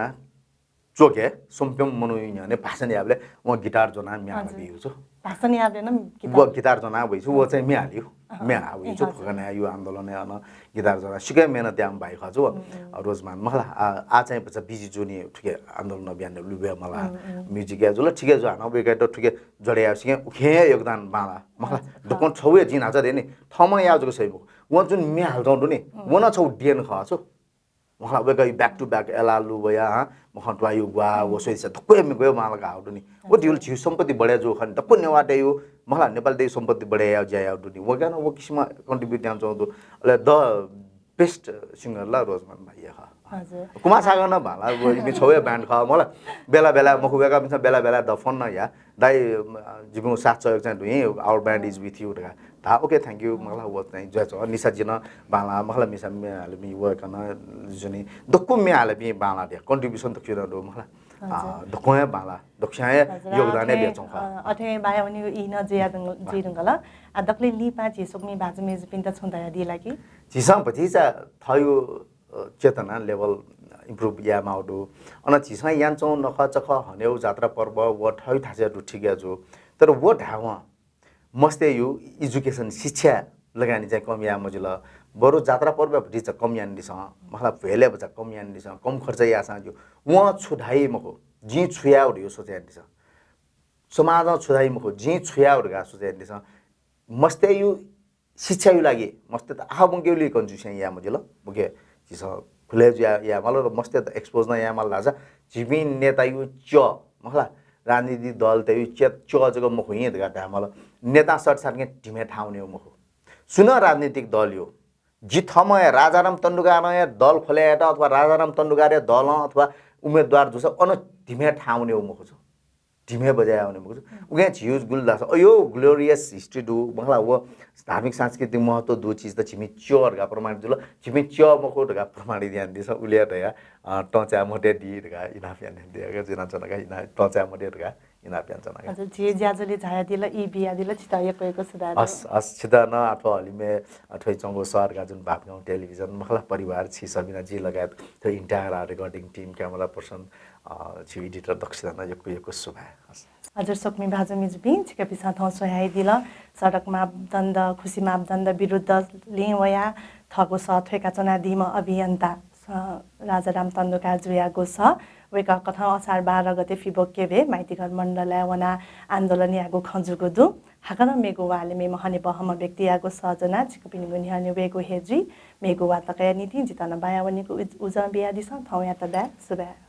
चोके सोम्प्यम मनू न्ह्यःने भाषण याबले व गिटार ज्वना म्याला बिउ छु। भाषण याबले न व गिटार ज्वना वइ छु, व चाहिँ म्यालिउ म्या वइ छु। फकना यु आन्दोलनय् अन गिटार ज्वना सिके मेहनत याम भाइ खः छु। रोजमान मखला आ चाहिँ बच्चा बिजी जुनि ठुके आन्दोलन अभियान लुबे मला। म्युजिक या जुल ठिके जुआ न वेके त ठुके जोडे या सिके उखे योगदान बाला मखला। दक्वं छौए जिन हाचा देनि थमा या जक सही बक व जुन म्या हाल दु नि व न छौ डिएन खः छु। मखला वेक back to back एला लु वया मखं ट्वायु ग्वा व सोइसा दक्वं मेगु माला गाउ दु नि। व दिउल झिउ सम्पत्ति बढे जु खन दक्वं नेवा देयु मखला नेपाल देयु सम्पत्ति बढे या ज्या या दु नि। व क्या न व किसिम कन्ट्रिब्युट याम चौ दु। अले द बेस्ट सिंगर ला रोजमान भाइ या खः। कुमार सागर न भाला व इमि छौया ब्यान्ड खः मला। बेला बेला मखु वेका मिसा बेला बेला द फोन न या दाइ जिमु साथ सहयोग चाहिँ दुई our band is with you धका धा ओके थ्याङ्क यू मखला। व चाहिँ ज्या छ निसा जिन बाला मखला मिसा मे हाले मि व कन जुनि दक्कु मे हाले मि बाला दे कन्ट्रिब्युसन दक्कु दु मखला। दक्कु बाला दक्कु योगदान बेचौं खः। अथे बाया वनी इन जिया जुइ दंगल। आ दक्ले लिपा झी सोक्मी भाजु मेजुपिन्त छुं दया दिला कि झीसं भतिचा थयु चेतना लेभल इम्प्रुभ यायेमाउ दु। अन झीसं यान्चौं नखःचखः हनेउ जात्रा पर्व व थयु थासय् दु ठिक या जु। तर व धायेवं मस्तय् यु एजुकेसन शिक्षा लगानी चाहिँ कम याये मजिल। बरु जात्रा पर्व भतिचा कम यानिदिसँ मखला। भ्वेले बचा कम यानिदिसँ कम खर्च यासां जु। वं छु धाइ मखु जिं छु याउ धयु सोच यानिदिसँ। समाजं छु धाइ मखु जिं छु याउ धका सोच यानिदिसँ। मस्तय् यु शिक्षा यु लागि मस्तय् त आखा बंकेउली कन्जुस्यां या मजिल। मुख्य झीसं खुले जुया या माल र मस्तय् त एक्सपोज न या माल धाचा झिपिं नेता यु च मखला। राजनीतिक दल त यु च च जक मखु हिं धका धाय माल। नेता सट साटके ढिमे ठाउने मखु। सुन राजनीतिक दल यु जि थमया राजाराम तण्डुकारया दल खोले यात अथवा राजाराम तण्डुकारया दल अथवा उम्मेदवार जुसा अन ढिमे ठाउने मखु छु। ढिमे बजाया हुने मखु। उगे झिउ गुल दास अयो ग्लोरियस हिस्ट्री दु मखला। व धार्मिक सांस्कृतिक महत्व दु चिज त झिमी च्योर गा प्रमाणित जुल। झिमी च्यो मखु धका प्रमाणित यान दिस उलिया धया। टचा मते दि धका इनाप यान दिया जिना चनका इना टचा मते धका इनाप यान चनका। हजुर झे ज्याजुले झाया दिल ई बिया दिल छिता यक्व यक्व सुधार। अस अस छिता न आठो हलिमे अठोइ चंगो सर गा जुन बात गाउँ टेलिभिजन मखला परिवार छि सबिना जी लगायत थ्व entire recording team camera person छि एडिटर दक्ष न यक्व यक्व सुभाय। हजुर सोक्मी भाजु मिजुपिं छिकपिसं थौं स्वयाइ दिल। सडक मापदण्ड खुसी मापदण्ड विरुद्ध लिं वया थगो स थ्वेका चना दिम अभियन्ता राजाराम तण्डुकार जुयागु स वेका कथं असार बाह्र गते फिबोक्यबे माइतीघर मण्डलया वना आन्दोलन यागु खजुगु दु। हाकन मेगु वाले मे महने बहम व्यक्ति यागु स जना छिकपिनिगु न्ह्यने वेगु हे जुइ। मेगु वातकया निति जितन बाया वनिगु उजं बिया दिसं थौं यात बाय सुबाय।